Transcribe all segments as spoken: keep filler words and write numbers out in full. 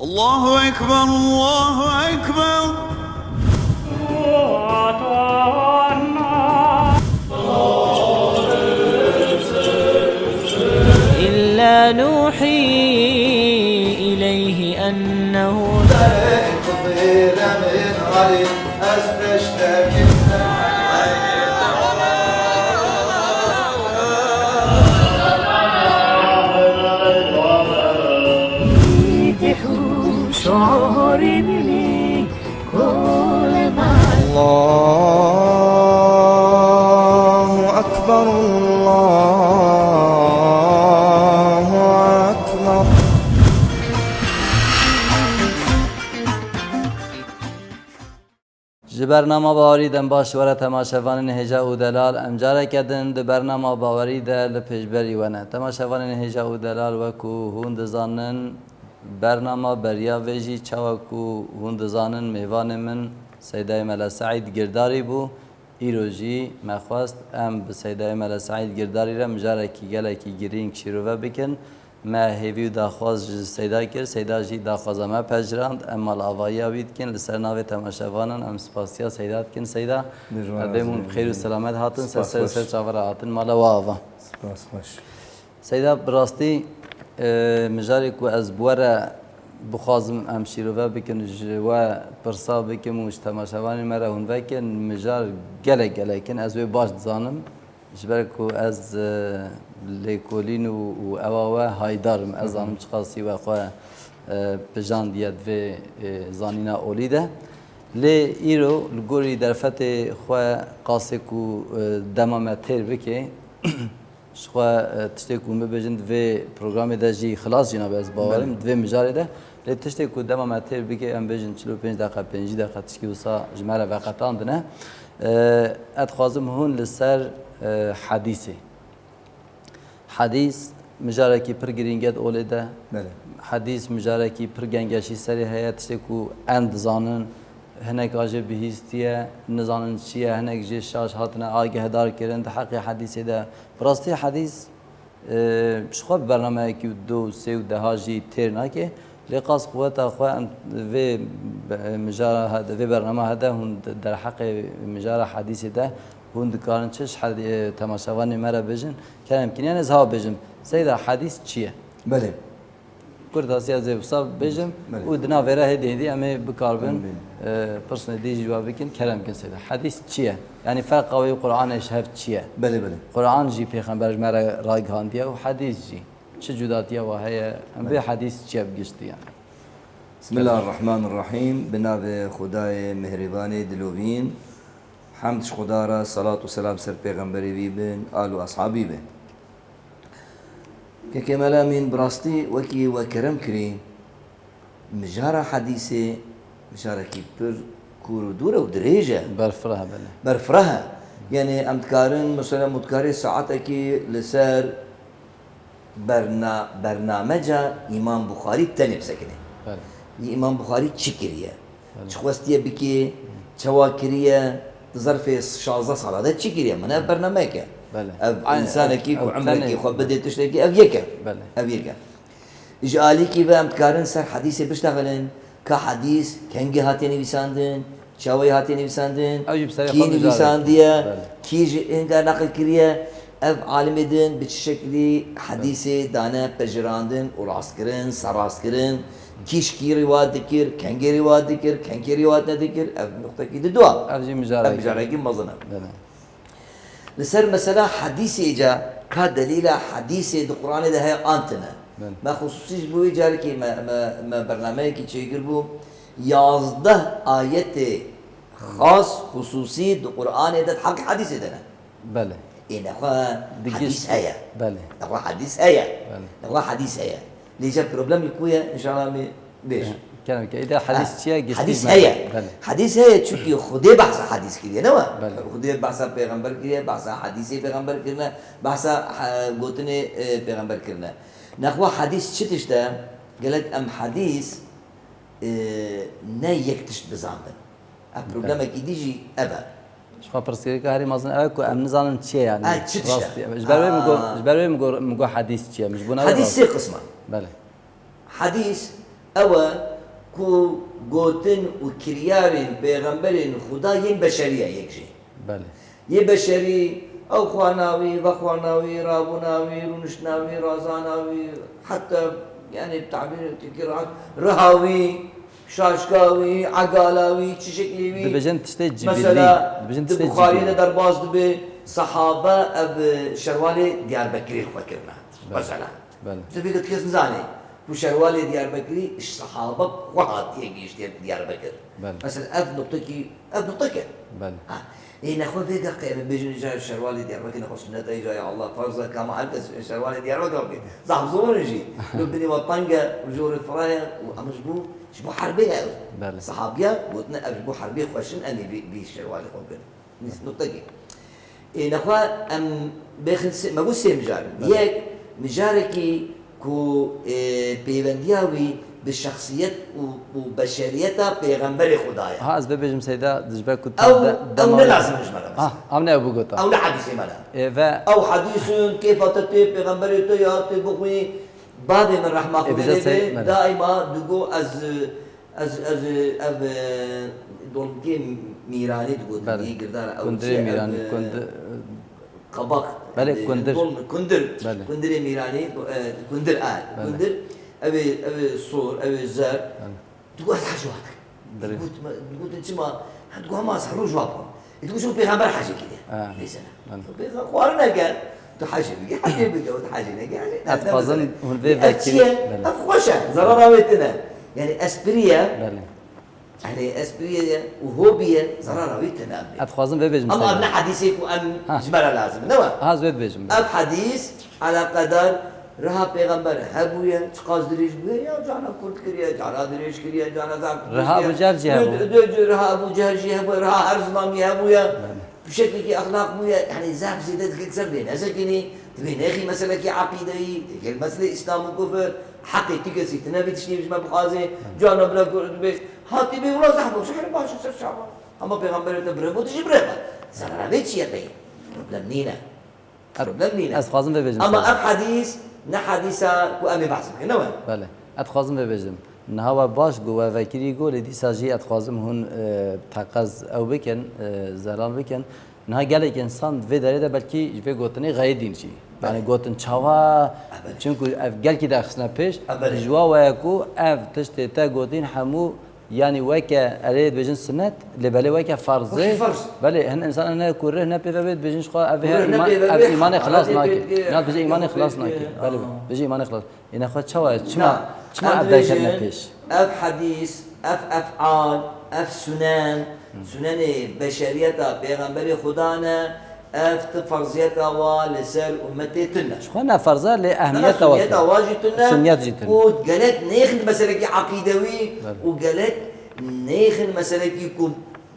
الله أكبر، الله أكبر. إلا نوحي إليه أنه الله أكبر، الله أكبر. Ji bernama Bawerî dem baş were temaşevanên hêja û delal. Em careke din di bernama Bawerî de li pêşberî we ne. Temaşevanên hêja û delal, wekû hûn dizanin, bernama beriya vê jî, çawa ku hûn dizanin, mêvanê min Seydayê Mele Seîd Girdarî bû. Îro jî me xwest em bi Seydayê Mele Seîd Girdarî re mijarekî gelekî girîng şîrove bikin. Me hêvî û daxwaz ji Seyda kir, Seyda jî daxwaza me pejirand. Em malavahîya wî dikin. Li ser navê temaşevanan em spasiya Seyda dikin. Seyda, Dêrvan em bê hûn bi xêr û selamet hatin, ser ser ser çava re hatin. Mala we ava. Spas xweş. Seyda, bi rastî, e, mijarê ku ez bi we re bixwazim em şîrove bikin, ji we pirsa bikim û ji temaşevanên me re hûn vekin, mijar gelek gelek in. Ez wê baş dizanim. Ji ber ku ez, e, lêkolîn û, û ewa we haydar im. Ez zanim çiqasî we xwe, e, pijandiye di vê, e, zanîna olî de. Lê îro li gorî derfetê xwe qasê ku, e, dema me têr bike, ji xwe, e, tiştê ku min bêjin di vê programê de jî xilas jî nabe, ez bawer im, Belê. di vê mijarê de. Lê tiştê ku dema me têr bike, em bêjin çil û pênc deqe, pêncî deqe tişkî wisa ji me re veqetandine. E, ez dixwazim hûn li ser, e, hedîsê. Hedîs mijarekî pir girîng e di olê de. Belê. Hedîs mijarekî pir gengeşî serê heye, tiştê ku em dizanin, hinek a jê bihîstiye, nizanin çi ye, hinek jê şaş hatine agehdar kirin di heqê hedîsê de. Bi rastî hedîs, e, ji xwe bi bernameyekî û du û sê û deha jî têr nake. Lê qas quweta xwe em vê be-, mijara he-, vê bernama he de hûn de-, derheqê mijara hedîsê de hûn dikarin çi ji hedî-, temaşevanê me re bêjin? Kerem kin. Yanî ez ha bêjim, Seyda, hedîs çi ye? Belê. Kurtasî ez ê wisa bêjim Belê. û di navê re hêdî hêdî em ê bikarbin, Em bêjin. e, pirsnê dî jî wa bikin, kerem kin Seyda. Hedîs çi ye? Yanî ferqa wê û Qur'anê ji hev çi ye? Belê, belê. Qur'an jî pêxember ji me re ragihandiye û hedîs jî. Çi cudatiya wa heye? Em bê Belê. hedîs çi ye bi giştî yanî? Bismillahirrahmanirrahîm. Bi navê Xwedayê Mihrîbanê Dilovîn. Hemd ji Xweda re, salat û selam ser pêxemberê wî bin, al û ashabî bin. Kekê Mela Emîn, bi rastî wekî we kerem kirî, mijara hedîsê mijarekî pir kûr û dûr e û dirêj e. Berfireh e, belê. Berfireh e. Yanî em dikarin, mesela, em dikarê saetekî li ser berna-, bernameca Îmam Buxarî tenê bisekinê. Belê. Îmam Buxarî çi kiriye? Belê. Çi xwestiye bikê, çawa kiriye, di zerfê şazdeh sala de çi kiriye? Min ev bernameyek e. Belê. Ev Ay, însanekî ev, ku ev emrekî tenê xwe bidê tiştekî, ev yek e. Belê. Ev yek e. Ji alîkî ve em dikarin ser hedîsê biştexilin, ka hedîs kengî hatiye nivîsandin, çawê hatiye nivîsandin, Ew jî bi serê kî xwe mijarê. nivîsandiye, Belê. kî ji hinga neqil kiriye, ev alimê din bi çi şeklî hedîsê dane pejirandin û rastkirin, serrastkirin, kî ji kî rîwayet dikir, kengê rîwayet dikir, kengê rîwayet nedikir, ev nuqtekî di dua. Ev jî mijarek. Ev mijarekî mezin e. Belê. Li ser mesela hedîsê ca ka delîla hedîsê di Qur'anê de heye an tine. Belê. Me xusûsî ji bo wê carekê me, me, me bernameyekî çêkir bû. Yazdeh ayetê xas xusûsî di Qur'anê de di heqê hedîsê de ne. Belê. Ê nexwe Di hedîs giş-, heye. belê. Nexwe hedîs heye. Belê. Nexwe hedîs heye. Lê ca problem li ku ye? Înşallah em ê bêjin. Kerem ke, îde hedîs Ha, çi ye? Giştî hedîs me-, heye. Belê. Hedîs heye, çunkî Xwedê behsa hedîs kiriye, ne we? Belê. Xwedê behsa pêxember kiriye, behsa hedîsê pêxember kirine, behsa, e, gotinê, e, pêxember kirine. Nexwe hedîs çi tişt e? Gelek em hedîs, e, ne yek tişt bizanbin. Ev Belê. problemekî dî jî ev e. Ji xwe pirsgirêka herî mezin ew e ku em nizanin çi ye, yanî. Ha, çi tişt e? Rastî. Ji ber wê min got, Ha. ji ber wê min got, min got hedîs çi ye? Min ji bo navê Hedîs rast- sê qism e. Belê. Hedîs, ew e ku gotin û kiryarên pêxemberên Xuda yên beşerî ye yek jî. Belê. Yê beşerî, ew xwarina wî, vexwarina wî, rabûna wî, rûniştina wî, razana wî, heta, yani, tabîr têkî rahat, riha wî, şaşka wî, egala wî, çi şeklî wî. Dibêjin tiştê cibîlî. Mesela, dibêjin di tiştê Buxariyê cibîlî de derbas dibe, sahabe ev şerwalê Diyarbekirê li xwe kirine. Belê. Mesela. Belê. Tu vê kes nizane ku şerwalê Diyarbekirî ji sahabe xwe hatiye gihiştiye Diyarbekir. Belê. Mesela ev nuqtekî, ev nuqtek e. Belê. Ha. Ê nexwe vê deqê em bêjin îca şerwalê Diyarbekir nexwe sunnet e, îca ya Allah farz e, kama her kes şerwalê Diyarbekir bike. Zaf zor e jî. Lo binê we teng e, û jorê fira ye, û em ji bo, ji bo herbê ye. Belê. Sahabiya gotine ev ji bo herbê xweş in, em ê vî, vî şerwalê xwe bikin. Nîs-, nuqtekê. Ê, nexwe em bêxin sê, me got sê mijar in. Belê. Yek, mijarekî ku, ê, pêwendiya wî bi şexsiyet û, û beşeriyeta pêxemberê Xuda ye. Ha, ez bibêjim Seyda, ji ber ku tu Ew, de-, ew dema ne lazim ji me re mesela. Ha, ew ne ew bigota. Ew ne hadîsê me ne. Ê, ve Ew hadîsin kêfa te tê, pêxemberê te ya tê bixwî, bavê min rehma Ê, Xwedê vêca lê Seyda be, me ne. Daîma digo ez, Ez, ez, ev, e, dolmikê Mîranî digotin, Belê. Dî girdar, ew Kundirê çi, ev, Mîranî, e, kundir-, qabaq, belê, e, kundir. Dolmik, kundir. Belê. Kundirê Mîranî, e, kundir, a, Belê. Kundir. Ev ê, ev ê sor, ev ê zer. Belê. Digot, ez hej wa dikim. Belê. Digot, me, digotin çima? Ha, digot, hema ez her roj wa bikim. Ê, tu şo pêxember hecê kiriye. Ha. Neyse. Lan. Pêxember xwarin neke. Tu hecê bike, hecê bike, tu hecê neke, hecê neke. Ez dixwazim hûn vê Ev çi vekirî-, ye? Belê. Ev xweş e. Zarara wê tine. Yani espriye. Belê. Yani espriye ye û hobiye, zarara wê tine. Ez dixwazim vê bêjim Ama ev ne hadîsê ku em Ha. ji me re lazim, ne wa? Ha, ez wê dibêjim. Ev hadîs Eleqedar riha pêxember hebûye, çiqas dirêj bûye, ya cana kurt kiriye, cana dirêj kiriye, cana zaf kiriye. Riha Ebû Cehl jî hebû. Dö-, dö-, riha Ebû Cehl jî hebûye, riha her zilamî hebûye. Belê. Bi şeklekî exlaq bûye, yani zaf zêde dikir ser bê nesekinî, dibê nexî meselekî eqîdeyî, dikir meselê Îslam û kufir, heqê tu kesî tine vê tiştî ji me bixwaze, Belê. Cana bila kurt bê, hatî bê wila zaf bû, şeklê baş ser çawa. Ama pêxemberê te birê bû, tu jî birê be. Zarara vê çi ye pey? Problem nîne. Problem nîne. Ez dixwazim vê bêjim Ama sana. Ev hadîs ne hadîsa ku em ê behs bikin, ne we? Belê. Ez dixwazim vê bêjim. Niha we baş got, we vekirî got, lê dîsa jî ez dixwazim hûn, e, teqez ew bikin, e, zelal bikin. Niha gelek însan di vê derê de belkî ji vê gotinê xeyidîn jî. Belê. Yani gotin çawa? E, belê. Çimku ev gelkî de xistine pêş. E, belê. Ji wa weye ku ev tiştê te gotîn hemû Yani weke, erê dibêjin sunnet, lê belê weke farzê. Weke farz. Belê, hin însan ne ku rih ne pê ve bê dibêjin ji xwe, ev Ku rih ne îman, pê ve ev bê, îmanê xilas heta nake. Pê, Na dibêje îmanê xilas nake. Belê, belê. Dibêje îmanê xilas. Ê nexwe çawa ye? Çima, Na, çima em ev derket dibêjin, ne pêş? Ev hadîs, ev ef'al, ev sunen, Hı. sunenê beşeriyeta Pêxemberê Xuda ne, Ev ti ferziyeta wa li ser ummetê tune. Ji xwe ne ferz e, lê Na, ehmiyeta wa sunniyeta tune. wa jî tune Sunniyet jî tune. û gelek nêxin meselekî eqîdewî Belê. û gelek nêxin meselekî ku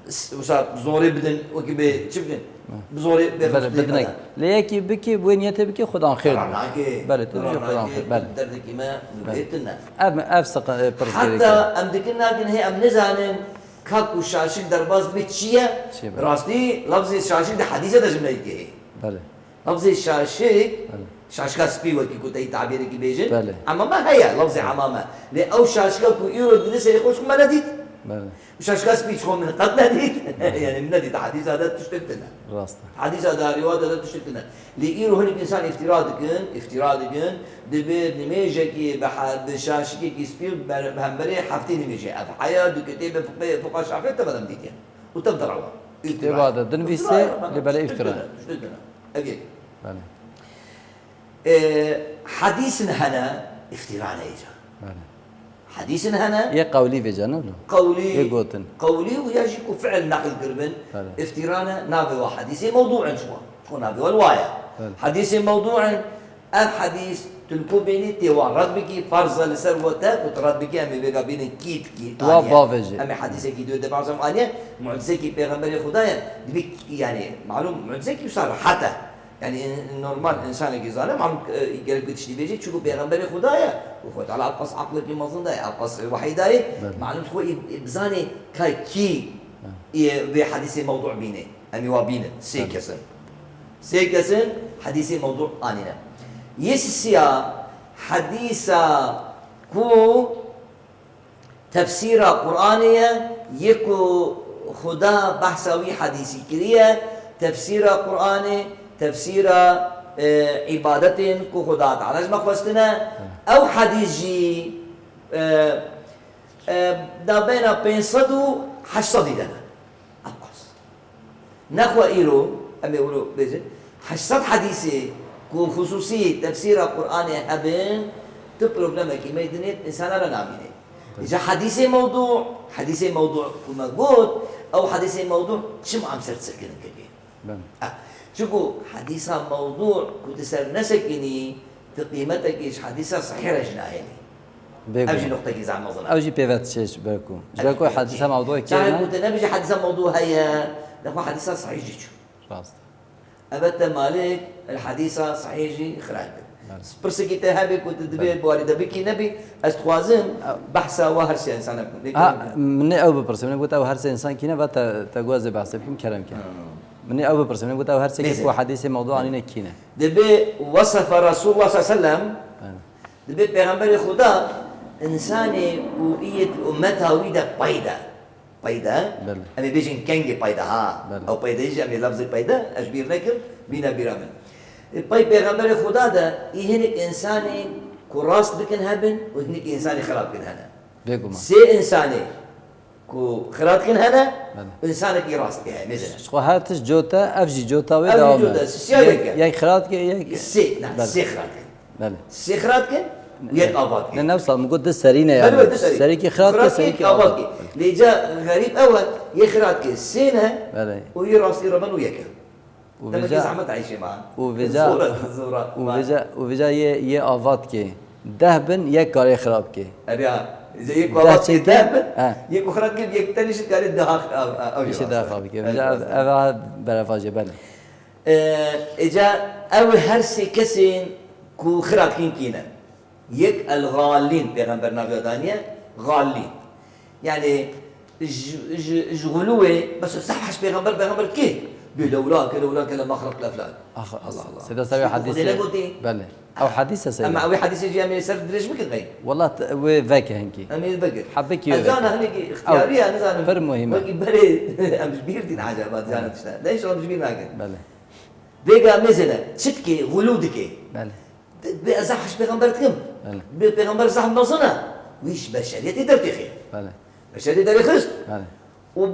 s-, wisa bi zorê bidin, wekî bê çi bikin? Bi zorê bê Belê, xwestinê bidinek. bidin. Lê yekî bikî, wê niyetê bikî, Xudan xêr Zarar bû. nake. Belê, tu Zarar jî Xudan nake. xêr. Belê. Derdekî me Belê. bê tune. Ev, ev sıkı-, e, pirs Heta gerek e. em dikin nakin hê em nizanin. Ka ku şaşik derbas dibe çi ye? Çi ye? Rastî lafzê şaşik di hedîse de ji me dikê. Belê. Lafzê şaşik, Belê. şaşka spî wekî ku te yî tabîrekî bêjin, Belê. emame heye, lafzê emame. Lê ew şaşka ku îro didî serê xwe ji xwe me nedît. Belê. Û şaşka spî ji xwe min qet nedît. Yani min nedît, di hedîsa de tiştek tune. Rast e. Di hedîsa de, rîwayeta de tiştek tune. Lê îro hinek însan îftira dikin, îftira dikin, dibê nimêjekî bi he-, bi şaşikekî spî ber-, bi hemberê heftê nimêjê. Ev heya du kitêbê fiqê, fiqa Şafî teva de min dîtiye. Û tev de rewa. Îftira. Kitêba de dinivîsê, Îftira ye, lê belê tiştek îftira ye. tune, tiştek tune. Ev yek. Belê. E, hedîsin hene, îftira ne îca. Belê. Hedîsin hene. Yê qewlî vêca, ne wilo? Qewlî, Yê gotin. qewlî û ya jî ku fiil neqil kiribin, Belê. îftira ne, navê wa hedîsê mewdû in ji xwe. Ji xwe navê wa li wa ye. Belê. Hedîsê mewdû in, ev hedîs tu li ku bênî tê wa red bikî, ferz e li ser we te, ku tu red bikî, em ê vêga bînin kî, kî Wa aniye. bavêje. Em ê hedîsekî dû de bazem aniye, mucizekî Pêxemberê Xuda ye, dibî, yani, malûm, mucizekî wisa rehet e. Yani, in-, normal insanekî zane, malum, e, gerek bi tiştî bêjî, çunku Pêxemberê Xuda ye, û Xwedê Teala ev qas aqlekî mezin daye, ev qas wehî daye, Belê. malum ji xwe ê, ê bizanê ka kî Belê. ê vê hedîsê mewdû bîne. Em ê wa bînin. Sê Belê. kes in. Sê kes in hedîsê mewdû anîne. Yê sisiya hedîsa ku Tefsîra Qur'anê ye, yê ku Xuda behsa wî hedîsî kiriye, tefsîra Qur'anê, tefsîra, e, îbadetên ku Xuda Teala ji me xwestine, ew hedîs jî, e, e, navbeyna pênc sed û heşt sedî de ne. Ew qas. Nexwe îro, em ê wilo bêjin, heşt sed hedîsê ku xusûsî tefsîra Qur'anê hebin, tu problemekî me dinê insana re namînê. Îca hedîsê mewdû, hedîsê mewdû ku me got, ew hedîsê mewdû çima em ser disekinin kekê? Belê. Ah, çunku hedîsa mewdû ku tu ser nesekinî, tu qîmetekî ji hedîsa sehîh re jî nahêlî. Bêguman. Ev jî nuqtekî zehf mezin e. Ew jî pê ve diçe ji ber ku. Ji ber ku hedîsa mewdû kê ne? Sahî ku tu nebêjî hedîsa mewdû heye, nexwe hedîsa sehîh jî çû. Rast. Eve te malik, el hedîsa sehîh jî xirab bû. Belê. Pirsekî te hebe ku tu dibê Belê. bi warî de bikî nebî, ez dixwazim Ew. behsa wa her sê insana bikim. Lê Ha, kerem ke. min ê ew bipirsim, min got ew her sê insan kî ne, va te, te got ez ê behsê bikim, kerem ke. Ha. Min ê ew bipirsim, min got ew her sê kes Neyse. ku hedîsê mewdû anîne kî ne? Dibê wesefe Resulullah sallallahu aleyhi ve sellem, Belê. dibê Pêxemberê Xuda, insanê ku yê di ummeta wî de peyde. Peyde. Belê. Em ê bêjin kengê peyde ha. Belê. Ew peyde jî em ê lafzê peyde, ez ji bîr nekim, bîne bîra min. E, pey Pêxemberê Xuda de, î hinek insanê ku rast bikin hebin û hinek insanê xirab bikin hene. Bêguman. Sê insanê ku xirab dikin hene, Belê. û insanekî rast heye, mêze ne. Ji xwe her tişt cot e, ev jî cota wê Ev jî devam cot e. e, siya Yek, yek e. yek xirab dike, yek Sê, ne, Belê. sê xirab dikin. Belê. Sê xirab dikin, û yek ava dikin. Ne, ne, wisa min got du serî ne Belê, yani. belê, du serî. Serekî xirab dike, Xirab serekî dikin, ava ava dike. Lê ca xerîb ew e, yê xirab dike sê ne, Belê. û yê rastî re ben û yek e. Û Demek ki vêca, zehmet eyşê ma. û vêca, Zor e, zor e. û vêca, û vêca yê, yê ava dike. Deh bin, yek karê xirab ke. Erê ha. Yê ku Deh ava dike çêke? deh bin, Ha. yê ku xirab ke yek tenê jî karê daha, a, a, a, Îşê daha xirab ke. Evet, Vêca ev, evet. ev a berevajê, belê. E, îca ew her sê kesên ku xirab kin kî ne. Yek el-Gallîn, Pêxember naviya daniye, Gallîn. Yani, ji, ji, ji xulûwê, bes zehf heş pêxember, pêxember kê? Bê lewla ke, lewla ke lema xelaqtul eflak. Ax, Allah Allah. Seyda Sabi Ştê ku hadîsê, Xwedê negotî? belê. Ew hadîse Seyda. Ama ew hadîsê jî em ê ser dirêj bikin qey? Wallah, t-, wê veke hinkî. Em ê veke. Hebekî wê Ez zana veke. hinekî Ew ixtiyarî ya, nizanim. pir muhîm e. Wekî berê em ji bîr dîn acaba, dizana Belê. tişta. Ne, inşallah em ji bîr nakin. Belê. Vêga mêze ne, çi dikê, xulû dikê. Belê. Dibê ez zehf heş pêxember dikim. Belê. Dibê pêxember zehf mezin e. Wî ji beşeriyetê dertêxê. Belê. Beşeriyetê derêxist. Belê. Û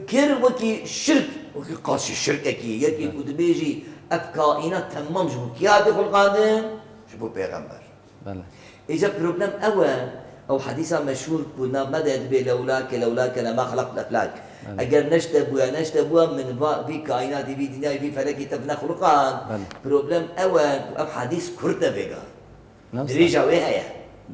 kir wekî şirk, wekî qasî şirkekî, yekî Belê. ku dibêjî ev kaînat temam ji bo kî hatî xulqandin? Ji bo pêxember. Belê. Îca problem ew e, ew hedîsa meşhûr ku nav me de dibê lewla ke, lewla ke lema xelaqtul eflak. Belê. Eger neşte bûya, neşte bûya min va, vî kaînatî, vî dinyayê, vî felekî tev nexulqand. Belê. Problem ew e ku ev hedîs kurt e vêga. Nasıl? Dirêja wê heye.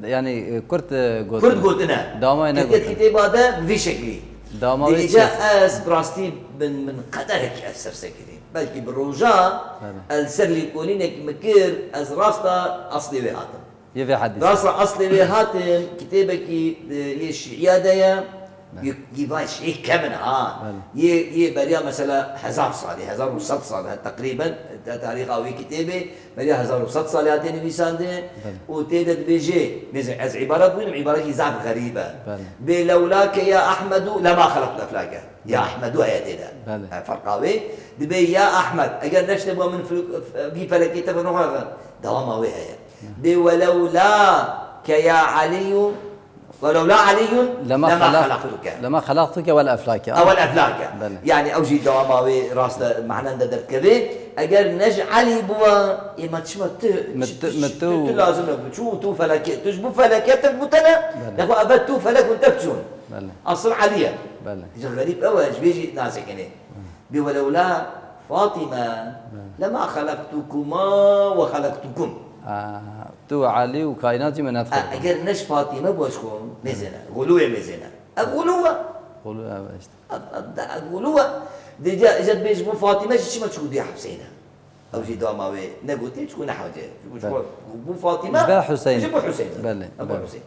Yani, e, kurt, e, gotin. Kurt gotine. Dama ne Ketiye gotin? Kitêba de bi vî şeklî. Dama wê Dibêje çi? ez bi rastî min, min qederek ez ser sekirî. Belkî bi roja Belê. ez ser lêkolînek min kir, ez rasta aslê wê hatim. Yê vê hedîs. Rasta aslê wê hatim, kitêbekî, e, yê şiiya de ye. Belê. Yê, yê vay şiî kemin ha. Belê. Yê, yê beriya mesela hezar salî, hezar û sed sal he teqrîben, te tarîxa wî kitêbê, beriya hezar û sed salî hatiye nivîsandin Belê. û tê de dibêjê, mêze ez îbaret bûnim, îbaretî zaf xerîb e. Belê. Bê lewlake ya Ehmedu lema xelaqtul eflake. Ya Belê. Ehmedu heye tê de. Belê. E, ferqa wê, dibê ya Ehmed, eger neşte bû min fil-, vî felekê te binoxaxin, dewama wê heye. Belê. Bê welewla ke ya Aliyu, Welewla Aliyyun Lema lema xelaq-, xelaqtuke. lema xelaqtuke wel eflake. Ewel eflake. Belê. Yani ew jî dewama wê rast e, mehnen de derdikeve. Eger ne ji Elî bûa, ê ma çima tu, Min çi, tu, çi, min tu tu, tu lazim e. Çû tu feleke, tu ji bu feleke tev bû te ne? Belê. Nexwe eve tu felek û tev çûn. Belê. Asıl Elî ye. Belê. Ji xerîb ew e, ji vê jî nasekine. Bê welewla Fatime Belê. lema xelaqtukuma we xelaqtukum. A, tu û Elî û kaînatî me A, nedixulqand. eger ne ji Fatîme bû ji xwe mêze ne. Xulû wê mêze ne. Ev xulû e. Xulû, evet, işte. Ev, ev, ev xulû e. Dê ca, îca dibê ji bo Fatîme jî çima çû diya hepsê ne? Ew jî dama wê negotî, çû nehace. Ji bo, Belê. bo Fatîme, Ji ber Hüseyin. ji bo Hüseyin. Belê, Ebu belê. Hüseyin.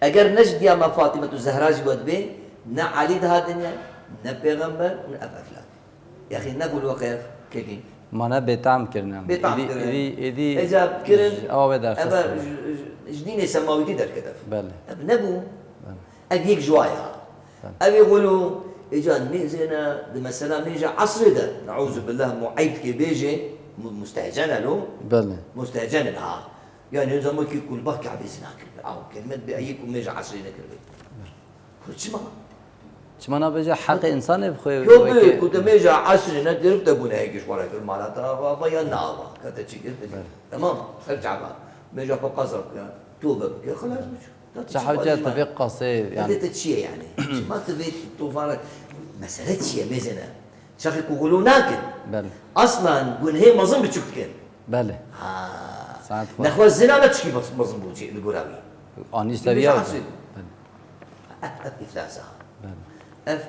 Eger ne ji diya me Fatîmetu Zehra jî we dibê, ne Elî dihatin ye, ne pêxember û ne ev eflak. Yaxî ne xulû qey ev kekî. Mane bêtam kirin em. Bêtam Êdî, kirin. êdî, êdî Ecab kirin, ji awa wê derxist. eve ji, ji, ji dînê semawîtî derket ev. Belê. Ev nebû. Belê. Ev yek ji wa ya. Ev ê xwelo, êca mêzêne, di mesela mêja esrê de, neûzubillah, mueyd kê bêjê, mu-, mustehcen e lo. Belê. Mustehcen e ha. Yani, o zaman ki kulbak Kabe zina kirbe. Aw, kelime bi eyê ku mêja esrê nekirbe. Ku çima? Çima nabêje heqê insanê bi xwe Yo, wekî bi, ku te mêja esrê nekirib, te gunehekî ji xwe re kir, mala te ava, ava ya neava. Ka te çi kir, te kir. Belê. Tamam, ser çava. Mêja xwe qeza bike, tobe bike, xilas bû. Çi hewce tu vê qasê, yani. Dê te çi ye yani? Çima tu vê tofana, mesele çi ye, mêzene? Çaxê ku xulu nakin. Belê. Aslan gunhê mezin biçûk dikin. Belê. Ha. Saet xwe. Nexwe zina ne tişkî mez-, mezin bû cî li gora wî. Anî seviya. Belê. Ev, ev îflas e. Belê. Ev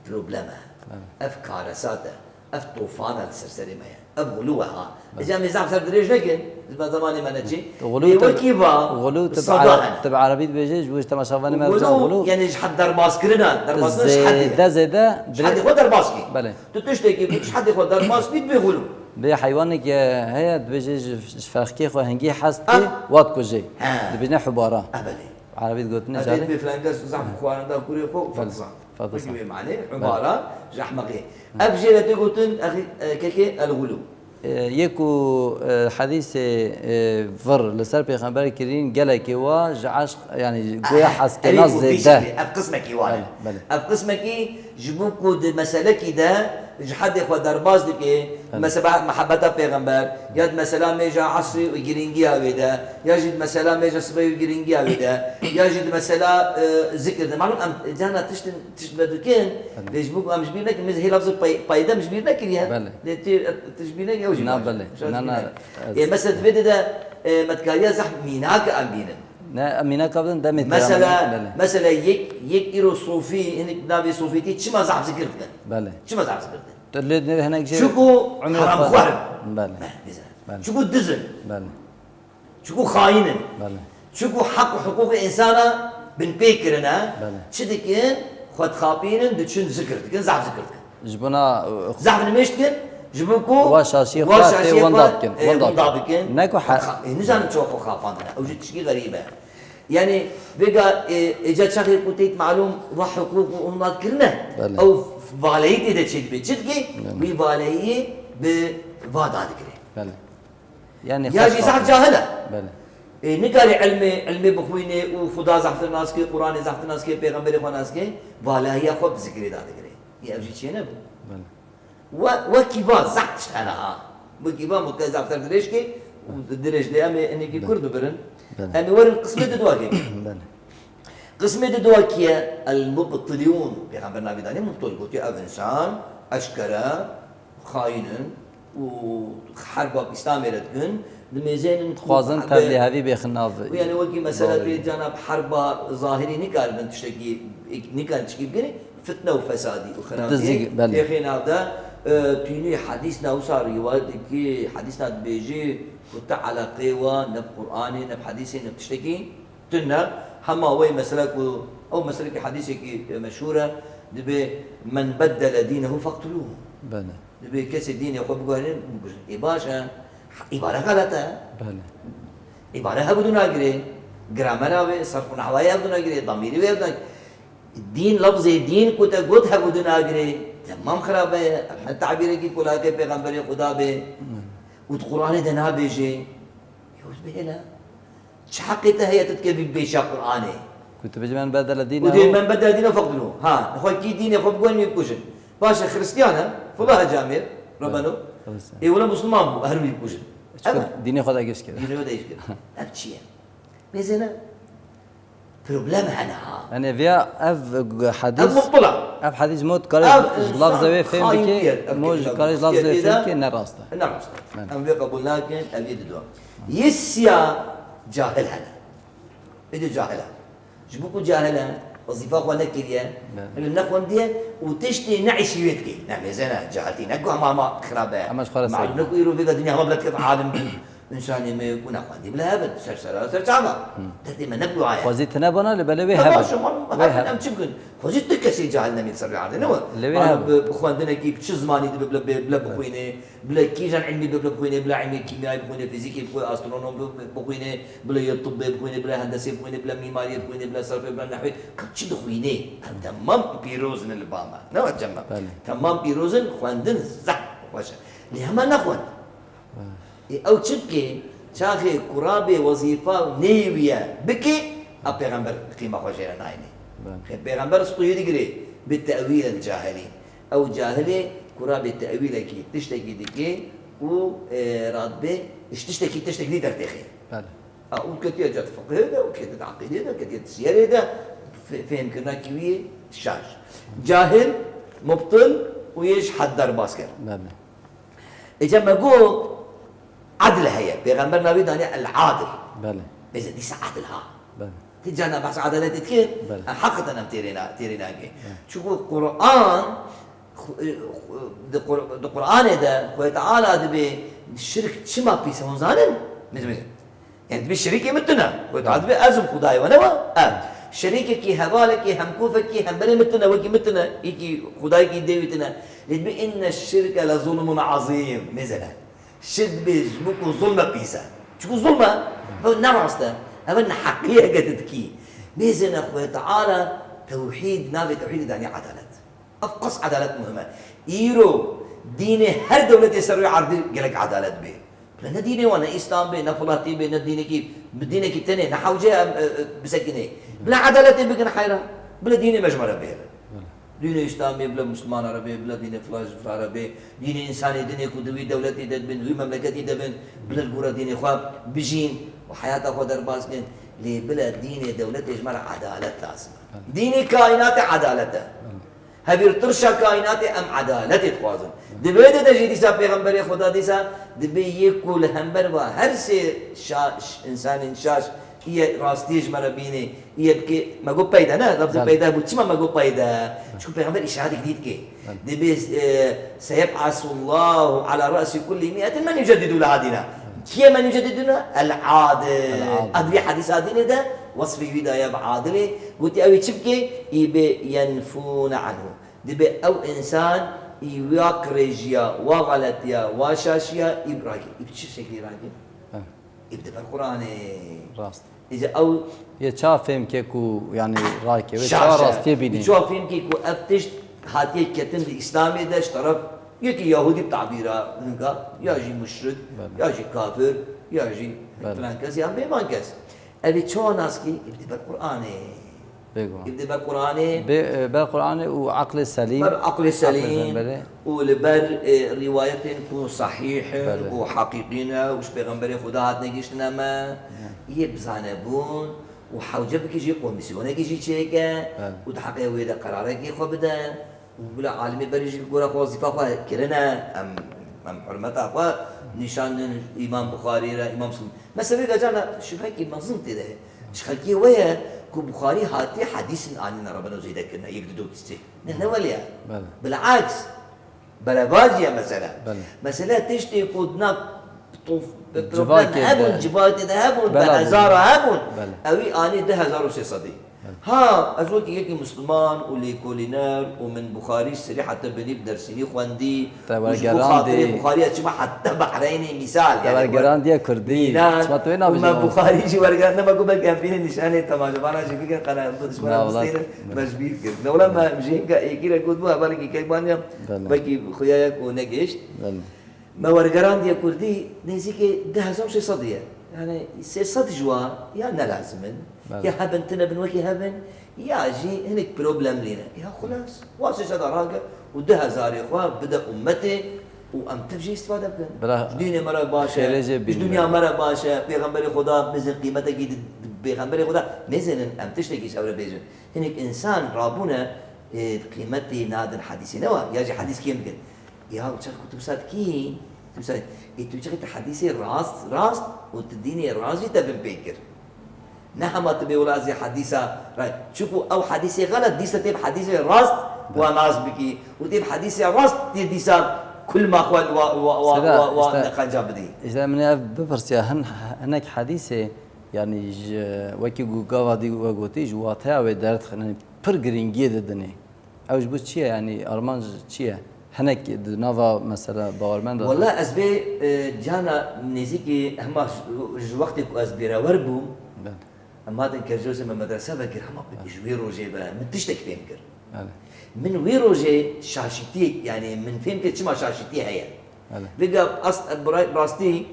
problem e. Belê. Ev karesat e. Ev tofan e li ser serê me ye. Ev xulu e ha. Belê. Êca em ê zaf ser dirêj nekin. Ji me zemanê me neçê. Xulu Ê te, wekî va xulu te bi sada Arab-, hene. Te bi Arabî dibêje, ji bo ji temaşevanê me Xulu, bêje xulu. Yani ji hed derbas kirina, derbas kirina ji hedê. Zêde, zêde Ji hedê xwe derbas kî. Belê. Tu tiştekî ku ji hedê xwe derbas kî, dibê xulu. Bê heywanekî heye, dibêje ji, ji ferqkê xwe hingî hez dike, Ah. wa dikuje. He. Dibêjne hubara. Ah, belê. Erebî digotinê Ev carê. Bê filan kes zehf xwarinda kurê xwe Belê. Fetisa. Fetisa. Wekî wê manê, Belê. Hubara, ji ehmeqê. Ev jê re tê gotin, exî, e, kekê el xulu. E, yê ku, e, hedîsê, e, vir li ser Pêxember kirîn gelekê wa ji eşq, yani goya Ah, hezkirina evî ku zêde. pêşî, ev qismekî wan e. Belê, belê. Ev qismekî ji bo ku di meselekî de ji hedê xwe derbas dike, Belê. mesela mehebeta Pêxember, ya di mesela mêja esrî û girîngiya wê de, ya jî di mesela mêja sibê û girîngiya wê de, ya jî di mesela, e, zikir de. Malum em cana tiştin, tişt me dikin, Belê. lê ji bo ku em ji bîr nekin, mêz hê lafzê pay-, payde em ji bîr nekiriye. Belê. Lê tu, tu ji bîr nekiriye, ew jî Na, baş e. belê. Şaş Na, na, bîne. ez- Ê, mesela divê de, e, me dikariya zehf mînaka em bînin. Ne, em mînaka bidin demê Mesela, peyamê, belê. mesela yek, yek îro sofî, hinek navê sofîtî çima zehf zikir dikin? Belê. Çima zehf zikir dikin? Tu lê nê hinek jê Çuku umrê xwe heramxwar in. Belê. Meh, nizam. Belê. Çuku diz in. Belê. Çuku xayîn in. Belê. Çuku heq û hiqûqê însana binpê kirine. Belê. Çi dikin? Xwe dixapînin, diçin zikir dikin, zehf zikir dikin. Ji bona, e, Zehf nimêj dikin, ji bo ku wa şaşiyê wa xwe tê şaşiyê winda xwe, bikin, e, winda winda bikin. bikin. Ne ku he- Xwe xa-, e, nizanim çawa xwe xapandine. Ew jî tişkî xerîb e. Yani, vêga, e, êca çaxê ku têt malûm va hiqûq û winda kirine, Belê. ew valeyî tê de çêdibê. Çi dikê? Belê. Wî valeyî bi va dadigirê. Belê. Yani Ya xwe jî zaf xapand. cahil e. Belê. E, nikarê ilmê, ilmê bixwînê û Xuda zehftir nas kê, Quranê zehftir nas kê, Pêxemberê xwe nas kê, valahiya xwe bi zikirê dadigirê. Yê ev jî çênebû. Belê. We, wekî va zehf tişt hene ha. Wekî va mutke zehftir dirêj kê û dirêj lê em ê hinekî Belê. kurd bibirin. Belê. Em ê werin qismê di dua kê. Belê. Qismê di dua kî ye? El mubtilûn. Pêxember navê danê mubtil. Gotiye ev insan eşkere xayîn in û herba Îslamê re dikin, dimêzênin Dixwazin tevlî hevî bêxin nav Û yani wekî mesela bawerî. tu cana bi herba zahirî nikaribin tiştekî, nikarin tişkî bikin, fitne û fesadî û xirabî Dizî, belê. têxê nav de, e, tûnî hedîs na wisa rîwayet dikî, hedîs na dibêjî ku ti eleqê wa ne bi Qur'anê, ne bi hedîsê, ne bi tiştekî tune. Hema wey mesela ku, ew meselekî hedîsekî, e, meşhûr e, dibê, "Men beddele dînehu feqtulûhu." Belê. Dibê kesê dînê xwe biguherînin, bikujin. Ê baş e, îbare xelet e. Belê. Îbare hevdu nagirê. Gramera wê, serf û nehwayê hevdu nagirê, damîrî wê hevdu nagirê. Dîn, lafzê dîn ku te got hevdu nagirê. Temam xirabe ye. Ev ne tabîrekî ku layiqê pêxemberê Xuda bê. Belê. Û di Qur'anê de nabêjê. Ew bihêle. Çi heqê te heye tu dikevî pêşa Qur'anê? Ku tu bêjî, "Men bedele dînehu." Û dê, "Men bedele dînehu feqtulûhu." Ha, xwe kî dînê xwe biguherîn wî bikujin. Baş e, Xristiyan e, fula hecamê, rebeno. Xristiyan. Ê, wila Musliman bû, herin wî bikujin. Çiko Ev e. dînê xwe de giş kir. Dînê xwe de giş kir. Ev çi ye? Mêzêne problem hene ha. Yani viya ev Ev hedîs, mubtila. ev hedîs mo dikare Ev ji lafzê wê fêm xayîn dike, diye, ev mo kelime dikare ji lafzê wê fêm dike, ne rast e. Ne rast e. Yani. Em vê qebûl nakin, ev yê dido. Yê siya cahil hene. Êdî cahil e. Ji bo ku cahil e, wezîfa xwe nekiriye, Evet. ilm nexwendiye û tiştê ne îşî wê dike. Ne mêze ne, cahiltî ne ku hema hema xirab e. Hema ji xwe re Malum seyr. ne ku îro vêga dinya hema bila dikeve alim bin. Însanê me ku nexwendî bila hebin, ser sera ser çava. Derdê me ne bi waya. Xwezî tine bana, li belê wê Tamam, hebin. Şema Wê hebin, hebin. Em çi bikin? Xwezî tu kesê cahil nemîn ser rê erdê, ne we? Lê wê Wan hebin. Bi, bi xwendinekî, bi çi zimanî dibe bila, bila, bila bixwîne, bila kîjan ilmî dibe bila bixwîne, bila ilmê kîmyayê bixwîne, fîzîkê bixwîne, astronom bi, bixwîne, bila yê tibbê bixwîne, bila hendesê bixwîne, bila mîmariyê bixwîne, bila serfê, bila nehwê. Ka çi dixwîne? Em temam pîroz in li ba me. Ne we cem me? Belê. Temam pîroz in, xwendin zehf xweş e. Lê hema nexwend. Ê, ew çi bike? Çaxê kurabê wezîfa neyê wî ye bike, a pêxember qîma xwe jê re nayînê. Belê. Xê pêxember stûyê digirê bi tewîl el cahilîn. Ew cahilê kurabê tewîlekî tiştekî dike û, e, radibê ji tiştekî tiştek dî dertêxê. Belê. A, û ketiye cihd fiqhê de, û ketiye di eqîdê de, ketiye di siyerê de, fe-, fêhmkirina kî wî yê şaş. Cahil, mubtil û yê ji hed derbas kir. Belê. Îca me got edl heye. Pêxember navê danî el-adil. Belê. Bêze dîsa edl ha. Belê. Ti carna behsa edaletê dikir, Belê. em heqeten em têrê na-, têrê nagê. Belê. Çunku Quran, xu-, xu-, di Qur-, di Quranê de Xwedê Teala dibê şirk çima pîs e hûn zanin? Min dibê. Yani dibê şerîkê min tune. Wê tu dibê ez im Xwedayê we ne we? Ev. Şerîkekî, hevalekî, hemkofekî, hemberê min tune, wekî min tune, yekî Xwedayekî dê wî tune. Lê dibê inne şirke le zulmun azîm. Mêzene. Şirk dibê ji bo ku zulme pîs e. Çiku zulme, ev ne rast e. Ev neheqiyeke tu dikî. Mêzene Xwedê Teala tewhîd, navê tewhîdê danî edalet. Ev qas edalet muhim e. Îro dînê her dewletê ser rûyê erdî gelek edalet bê. Bila ne dînê wan, ne Îslam bê, ne filatî bê, ne dînekî, bi dînekî tenê, ne hewce em, e, e, bisekinê. Bila edaletê bikin heyran. Bila dînê me ji me re bihêle. Dînê Îslamê bila Mislimana re bê, bila dînê filan ji filan re bê. Dînê însanê dinê ku di wî dewletê de dibin, wî memleketî de bin, bila li gora dînê xwe bijîn û heyata xwe derbas kin. Lê bila dînê dewletê ji me re edalet lazim e. Dînê kaînatê edalet e. Hevîrtirşa kaînatê em edaletê dixwazin. Di vê de de jî dîsa Pêxemberê Xweda dîsa dibê yê ku li hember va her sê şa-, ş-, însanên şaş î ye rastiyê ji me re bînê, î ye bike, me got peyde ne, lafzê Belê. peyde bû. Çima me got peyde? Çunku Pêxember îşaretê dî dike. Belê. Dibê, e, seyeb'asullahu ala ra'si kulli mi'etin men yuceddidu leha dîna. Kî ye men yuceddidu leha? El-adil. El-adil. Ev vî hedîsa dînê de wesfê wî daye bi adilê. Gotî ew ê çi bike? Î bê yenfûne anhu. Dibê ew însan î wa qirêjiya, wa xeletiya, wa şaşiya î bi rakê. Î bi çi şeklî rakê? Heh. Î bi di ber Quranê. Rast. Îca ew Yê ça fêm ke ku, yanî, rakê wê, ça Şaş e. rastiyê bînî. Î ça fêm ke ku ev tişt hatiye ketin di Îslamê de ji teref yekî Yahudî bi tabîra hinga, ya jî muşrik, Belê. ya jî kafir, ya jî Belê. filan kes yan bêvan kes. Ev ê çawa nas kî? Î bi di ber Quranê. Bêguman. Î bi di ber Quranê. Bê, e, ber Quranê û eqlê selîm. Ber eqlê selîm Pêxemberê. û li ber, e, rîwayetên ku sahîh in Belê. û heqîqî ne û ji Pêxemberê Xweda hatine gihiştine me. Yê bi zanebûn û hewce bikî jî komîsyonekî jî çêke Belê. û di heqê wê de qerarekî xwe bide. Û bila alimê berê jî li gora xwe wezîfa xwe kirine, em, em hurmeta xwe nîşan din Îmam Buxarî re, Îmam Muslim. Mesela vê carna şubhekî mezin tê de heye. Ji xelkê we ye ku Buxarî hatiye hedîsên anîne re beno zêde kirine, yek du du kîsê. Ne, ne welê ye. Belê. Bil'aks, berevajî ye mesele. Belê. Mesele tiştê ku di nav tof-, Civakê problem hebûn, de. civakê de hebûn, Bela bi hezara bûn. hebûn. Belê. Ewî anî du hezar û sê sedî. Ha, ez wekî yekî Misliman û lêkolîner û min Buxarî serî heta binî bi dersînî xwendî Te û ji bo wergerandî. xatirê Buxarî ez çima heta Behreynê mîsal, Te yani, wergerandiye Kurdî. Mînan Çima tu wê û nabêjî me ama? Buxarî jî wergerand, nema ku belkî em bînin nîşanê temaşevanê jî bikin, qena xwe dişmana Na, wala. bistênin, me ji bîr kir. Ne wala me ji hinka êkî re got bû hevalekî kek baniya, Belê. belkî xuya ye ku negihişt. Belê. Me wergerandiye kurdî nêzîkî du hezar û sê sed ye. Yani sê sed ji wan ya ne lazim in, Belê. ya hebin tune bin wekî hebin, ya jî hinek problemlî ne. Ya xulas, wan sê sed a rage û du hezarê xwe bide ummetê û em tev jê îstifade bikin. Bila Ji dînê me re baş e, xêrê jê ji bînin. dinya me re baş e, pêxemberê Xweda mezin qîmetekî di, di pêxemberê Xweda mêzin in, em tiştekî ji hev re bêjin. Hinek însan rabûne, e, qîmetê nadin hedîsê ne wa, ya jî hedîs kêm dikin. Ya çax ku tu wisa dikî, tu wisa, ê tu çaxê tu hedîsê rast, rast û tu dînê rast jî te bin pê kir. Ne hema tu bê wela ez ê hedîsa rast. Çunku ew hedîsê xelet dîsa tê bi hedîsê rast Be. wa nas bikî. Û tê bi hedîsê rast tê dîsa Kul ma xwe wa, wa, wa, Seyda, wa, wa işte- neqenca bidî. Îşte min ev bipirsiya hin, hinek hedîsê, yanî ji wekî ku gava dî we gotî, ji wateya wê derdixin, yanî pir girîngiyê didinê. Ew ji bo çi ye, yanî armanc çi ye? Hinek di nava mesela bawermenda de- Wela ez bê e, cana nêzîkî hema ji, ji wextê ku ez bêrewer bûm, Bel, em hatin Kercosê me medrese vekir, hema ji wê rojê ve min tiştek fêm kir. bel. Min wê rojê şaşîtî, yanî min fêm kir çima şaşîtî heye. Bele. Vê gap ast bi ra- rastî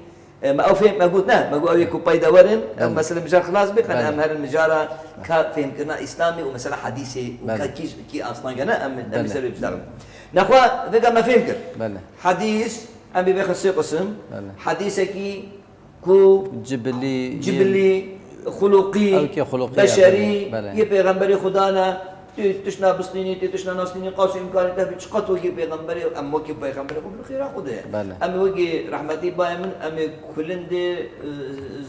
e, me ew fêm me got ne, me got ew yê ku peyda werin, ew Bele. mesele mijar xilas bê, qe Bele. em herin mijara ka fêmkirina Îslamê û mesela hedîsê û Bele. ka kî, kî aslan gene em, em Bele. ser wê bijarin. Nexwe vê gap me fêm kir. Bele. Hedîs, em bê bêxin sê qisim. Bele. Hedîsekî ku Cibilî, cibilî, xuluqî, Ew ki xuluqî, beşerî, belê, belê. Yê pêxemberê Xuda ne, tu tişna bistînî, tu tişna nastînî, qas û îmkanê te bî, çiqas wekî pêxemberê, em wekî pêxemberê xwe bin xêra Xwedê. Belê. Em ê wekî rehmetî bayê min, em ê kulindê, e,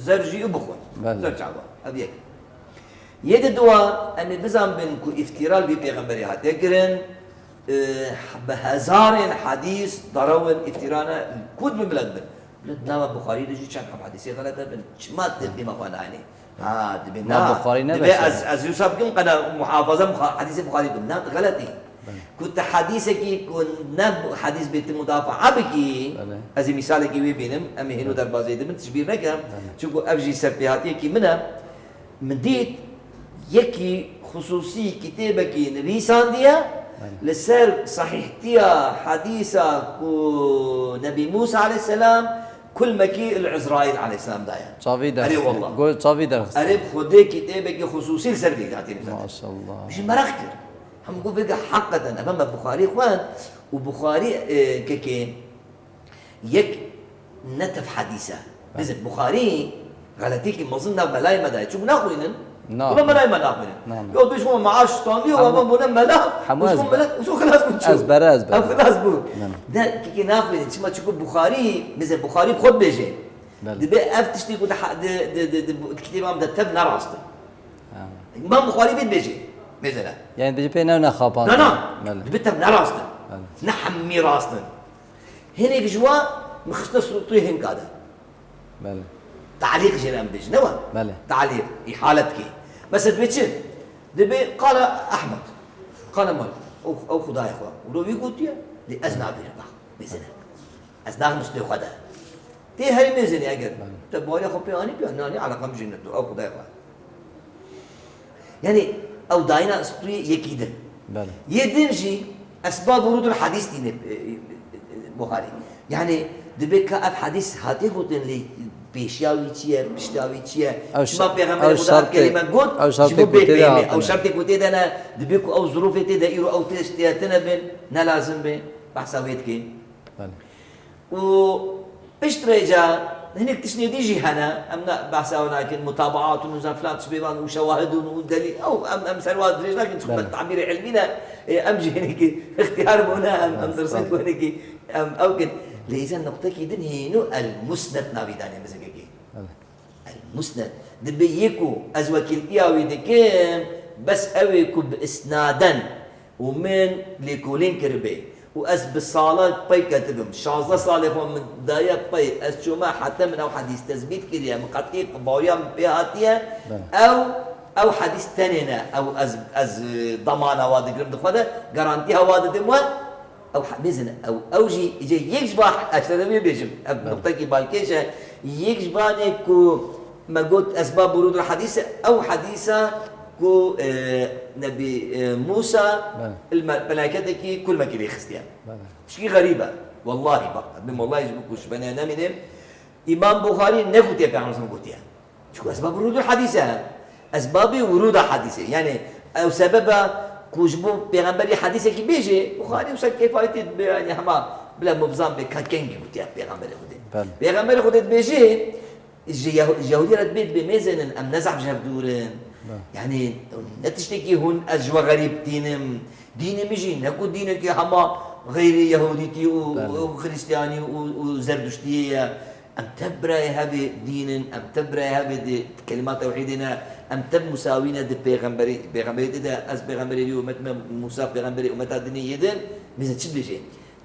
zer jî û bixwin. Belê. Zer çava, ev yek. Yê di dua, em ê bizanbin ku îftîra li vî pêxemberê hatiye kirin, e, bi hezarên hedîs, darewin, îftîra ne, ku dibin bila dibin. Bila di nava Buxarî de jî çend heb hedîsê xelet hebin. Çima tu qîma xwe nayênî? Ha, dibê Na na. Buxarî ne Dibê beşer. ez, ez wisa bikim qena muhafaza muxa-, hedîsê Buxarî bikim. Na, tu xeletî. Ku tu hedîsekî ku ne bu-, hedîs bê tu mudafaa bikî, Belê. ez ê mîsalekî wê bînim, em ê hêno derbazê dibin, tu ji bîr neke. Çunku ev jî serpêhatiyekî min e. Min dît yekî xisûsî kitêbekî nivîsandiye li ser sehîhtiya hedîsa ku Nebî Mûsa aleyhisselam kulmekî li Îzraîl aleyhisselam daye. Çavî Erê derxistin. wallah. Go çavî derxistin. Erê bi Xwedê kitêbekî xisûsî li ser vê hatî nivîsandin. Maşallah. Ji meraq kir. Hemû got vêga heqeten ev me Buxarî xwend û Buxarî e, kekê yek ne tev hedîs e. Bizin Buxarî xeletiyekî mezin nav melayê me daye. Çunku naxwînin. Na. Wala melayê me naxwînin. Na, na. Yo tu ji xwe maaş standî û Hemû- heman bûne mela. Hemû Û ji xwe ezber. mela, û ji xwe xilas bû çû. Ezbere, ezbere. Ev xilas bû. Na, na. Ne, kekê naxwînin. Çima çunku Buxarî, bizin Buxarî bi xwe dibêje. Belê. Dibê ev tiştê ku di ha- di, di, di, di, di kitêba min de tev ne rast in. Ha. Îmam Buxarî vê dibêje. Mesela. Yani dibêje pê ne ne xapan. Na, na. Belê. Dibê tev ne rast in. Belê. Ne hemî rast in. Hinek ji wan min xistine sûretê hinka de. Belê. Talîq jê re em bêjin, ne wa? Belê. Talîq, îhalet kê. Mesela dibê çi? Dibê qala Ehmed. Qala mal. Ew, ew Xudayê xwe. Û wî gotiye. Dê ez nabêjim. Bak, mêzine. Ez naxim stê xwe de. Tê herî mêzine eger. Belê. Te bariya xwe pê anî piya, nanî eleqa min jê neto. Ew Xudayê xwe. Yani ew dayîna stûyê yekî din. Belê. Yê din jî esbab wurûdul hedîs tîne, e, e, e, Buxarî. Yani dibê ka ev hedîs hatî gotin lê pêşiya wî çi ye, pişta wî çi ye? Ew Çima şer-, Pêxemberê ew Xuda şertê-, kelîme got, ew ji bo şertê ku tê de bêfehmê. hatine. Ew şertê ku tê de ne, dibê ku ew zirûfê tê de îro ew tiştê tune bin, ne lazim be, behsa wê dikê. Belê. Û pişt rêca hinek tiştê dî jî hene, em ne behsa wan nakin, mutabaat û nizam filan tişt bêvan û şewahid û delîl, ew em, em ser wan dirêj nakin, çunku Belê. tabîrê ilmî ne, ê, em jî hinekî ixtiyar bûne, em, em Belê, dirsin estağfurullah. ku hinekî em ew kin. Lê îzen nuqtekî din hêno el musned navî danê mizgekî. Belê. El musned. Dibê yê ku ez wekîltiya wî dikim, bes ew ê ku bi isnaden û min lêkolîn kiribê û ez bi sala pey ketibim, şazdeh salê xwe min daye pey, ez çûme heta min ew hedîs tezbît kiriye, min qetî baweriya min pê hatiye, Belê. ew, ew hedîs tenê ne, ew ez, ez, e, damana wa digirim di xwe de, garantiya wa didim we, ew he-, mêzin, ew, ew jî, îce yek ji ba, ez te vê bêjim, ev Belê. nuqtekî balkêş e, yek ji banê ku me got esbab wurûdul hedîs e, ew hedîsa ku, e, Nebî, e, Mûsa Belê. il me-, melaiketekî kulmekî lê xistiye. Belê. Tişkî xerîb e. Wellahî bak, ez bê wellahî ji bo ku ji benê nemînim. Îmam Buxarî negutiye Pêxember gotiye. Çunku esbab wurûdul hedîs e. Esbabê wurûda hedîsê. Yani ew sebeba ku ji bo Pêxemberî hedîsekî bêjê, Buxarî wisa kêfayî tê dibe, yani hema bila mubzan bê ka kengî gotiye Pêxemberê Xwedê. Belê. Pêxemberê Xwedê dibêjê, Ji Yehu-, ji Yehûdiya re dibê, dibê mêzênin, em ne zehf ji hev dûr in. Be. Yanî ne tiştekî hûn ez ji we xerîb tînim. Dînê min jî ne ku dînekî hema xeyrê Yehûdîtî û, Belê. û Xiristiyanî û, û Zerduştiyê ye. Em tev birayê hevê dîn in, em tev birayê hevê di kelîma tewhîdê ne, em tev musawî ne di pêxemberî, pêxemberî de, ez pêxemberê wî ummet me, Mûsa pêxemberê ummeta dinê yê din, mêze çi dibêjê?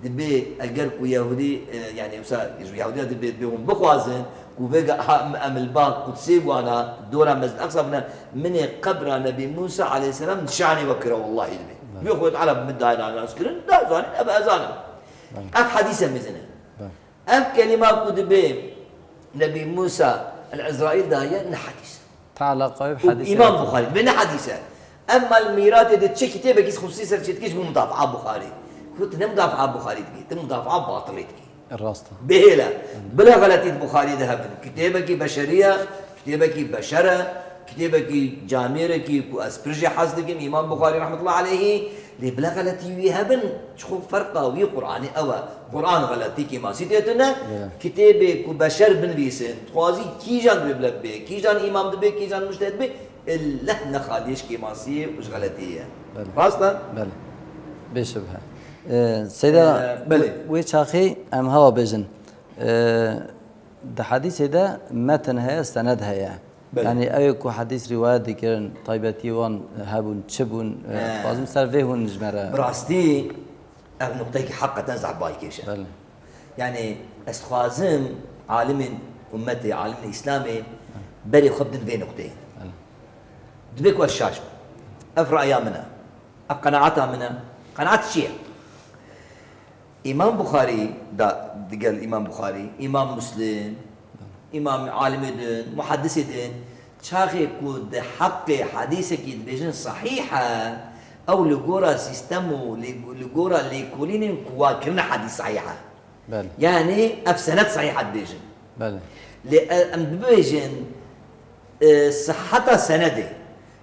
Dibê eger ku Yehûdî, e, yani wisa ji Yehûdiya dibê, dibê hûn bixwazin ku vêga, ha, em, em li ba Qudsê wana dora Mescid Aqsa bine, minê qebra Nebî Musa aleyhisselam nişanê we kira, wellahî dibê. Belê. Wê Xwedê Teala bi min dayê nas kirin, da zanîn, ev ez zanim. Belê. Ev hadîse mezin e. Belê. Ev kelîma ku dibê Nebî Musa el Ezraîl daye, ne hadîs e. Te eleqayê bi Û hadîsê Îmam hatiye. Buxarî, dibê ne hadîs e. Emma li mîratê de çi kitêbekî xusûsî ser çêdikê ji bo mudafaa Buxarî. Ku tu ne mudafaa Buxarî dikî, tu mudafaa batilê dikî. Rast e. Bihêle. Bila xeletî di Buxarî de hebin. Kitêbekî beşerî ye, kitêbekî beşer e, kitêbekî camêrekî ku ez pir jê hez dikim, Îmam Buxarî rahmetullah aleyhî, lê bila xeletî wî hebin, çi xwe ferqa wî Qur'anê ew e. Qur'an xeletî kêmasî tê tune. Ya. Kitêbê ku beşer binivîsin, dixwazî kîjan dibê bila bibê, kîjan îmam dibê, kîjan mujtehid bê, illeh ne xaliyê ji kêmasiyê û ji xeletiyê ye. Belê. Rast e? Belê. Bê şibhe. Ee, Seyda, Ee, belê. Wê çaxê em hewa bêjin. Ee, di hadîsê de metin heye, sened heye. Belê. Yani ew ê ku hadîs rîwayet dikirin, taybetiyê wan hebûn, çi bûn, e, He. dixwazim ser vê hûn ji me re. Bi rastî ev nuqteyekî heqeten zehf balkêş e. Belê. Yani ez dixwazim alimên ummetê, alimên Îslamê berê xwe bidin vê nuqteyê. Belê. Dibê ku ez şaş bim. Ev raya min e. Ev qenaeta min e. Qenaet çi ye? Îmam Buxarî da, digel Îmam Buxarî, Îmam Muslim, Îmam alimê din, muhedisê din, çaxê ku di heqê hedîsekî dibêjin sehîh e, ew li gora sîstem û li, li gora lêkolînên ku wa kirine hedîs sehîh e. Belê. Yani ev sened sehîh e dibêjin. Belê. Lê e, em dibêjin, e, siheta senedê.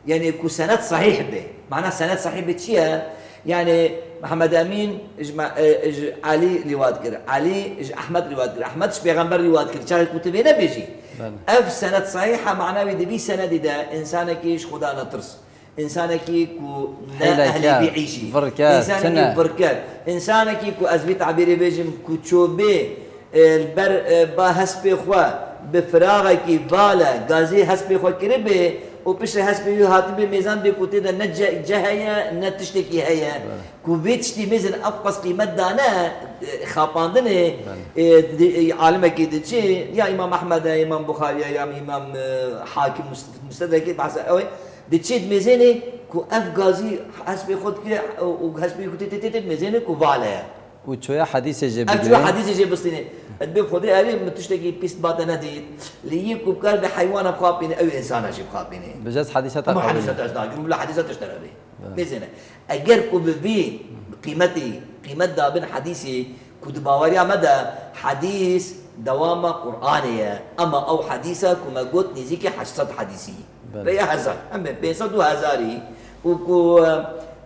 Yani ku sened sahîh be. Mana sened sahîh be çi ye? Yani Mihemed Emîn ji me-, e, ji Elî rîwayet kir. Elî ji Ehmed rîwayet kir. Ehmed ji Pêxember rîwayet kir. Çaxê ku tu vê nebêjî. Belê. Ev sened sahîh e, mana wî di vî senedî de însanekî ji Xuda netirs. Însanekî ku ne Hêlekar, ehlê vî îşî. Virker, Însanekî tune. Virker. Însanekî ku ez vî tabîrê bêjim ku çobê e, li ber, e, ba hespê xwe bi firaxekî val e, gazî hespê xwe kiribê û piştre hespê wî hatibê mêzan bê ku tê de ne ce-, ceh heye, ne tiştekî heye. Belê. Ku vê tiştî mêzin ev qas qîmet dane, e, xapandinê, Belê. e, di, e, alimekî diçê, ya Îmam Ehmed e, Îmam Buxarî ye, ya Îmam, e, Hakim Must-, Mustedrekê, behsa ew ê, diçê dimêzênê ku ev gazî hespê xwe dike û, û hespê xwe tê, tê, tê, tê dimêzênê ku val e. Û çoya hedîsê jê Ev bigirê. Çoya hedîsê jê bistînê. Dibê bi Xwedê erê min tiştekî pîs bate nedît. Lê yê ku bikar bi heywana bixapîne, ew ê însana jî bixapîne. Bi cez hedîsa te Ama qebûl hedîsa e. Te ez nakim, bila hedîsa tişt te re bê. Evet. Mêzêne. Eger ku bi vî qîmetî, qîmet dabin hedîsê, ku di baweriya me de hedîs dewama Qur'anê ye. Ama ew hedîsa ku me got nêzîkî heşt sed hedîsî. Belê. Veya hezar. Em ê pênc sed û hezarî û ku,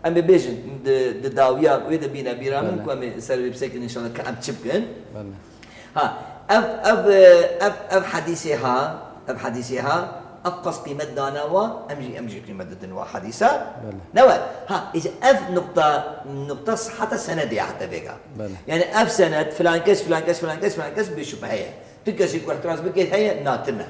em ê bêjin, di, di dawiya wê de bîne bîra min Belê. Ku em ê ser wê bisekin înşallah ke em çi bikin. Belê. Ha, ev, ev, ev, ev hedîsê ha, ev hedîsê ha, ev qas qîmet dana wa, em jî, em jî qîmet didin wa hedîsa. Belê. Ne we? Ha, îca ev nuqta, nuqta sihata senedê ya hete vêga. Belê. Yani ev sened, filan kes, filan kes, filan kes, filan kes bê şubhe ye. Tu kesî ku ihtiraz bike heye, na tune.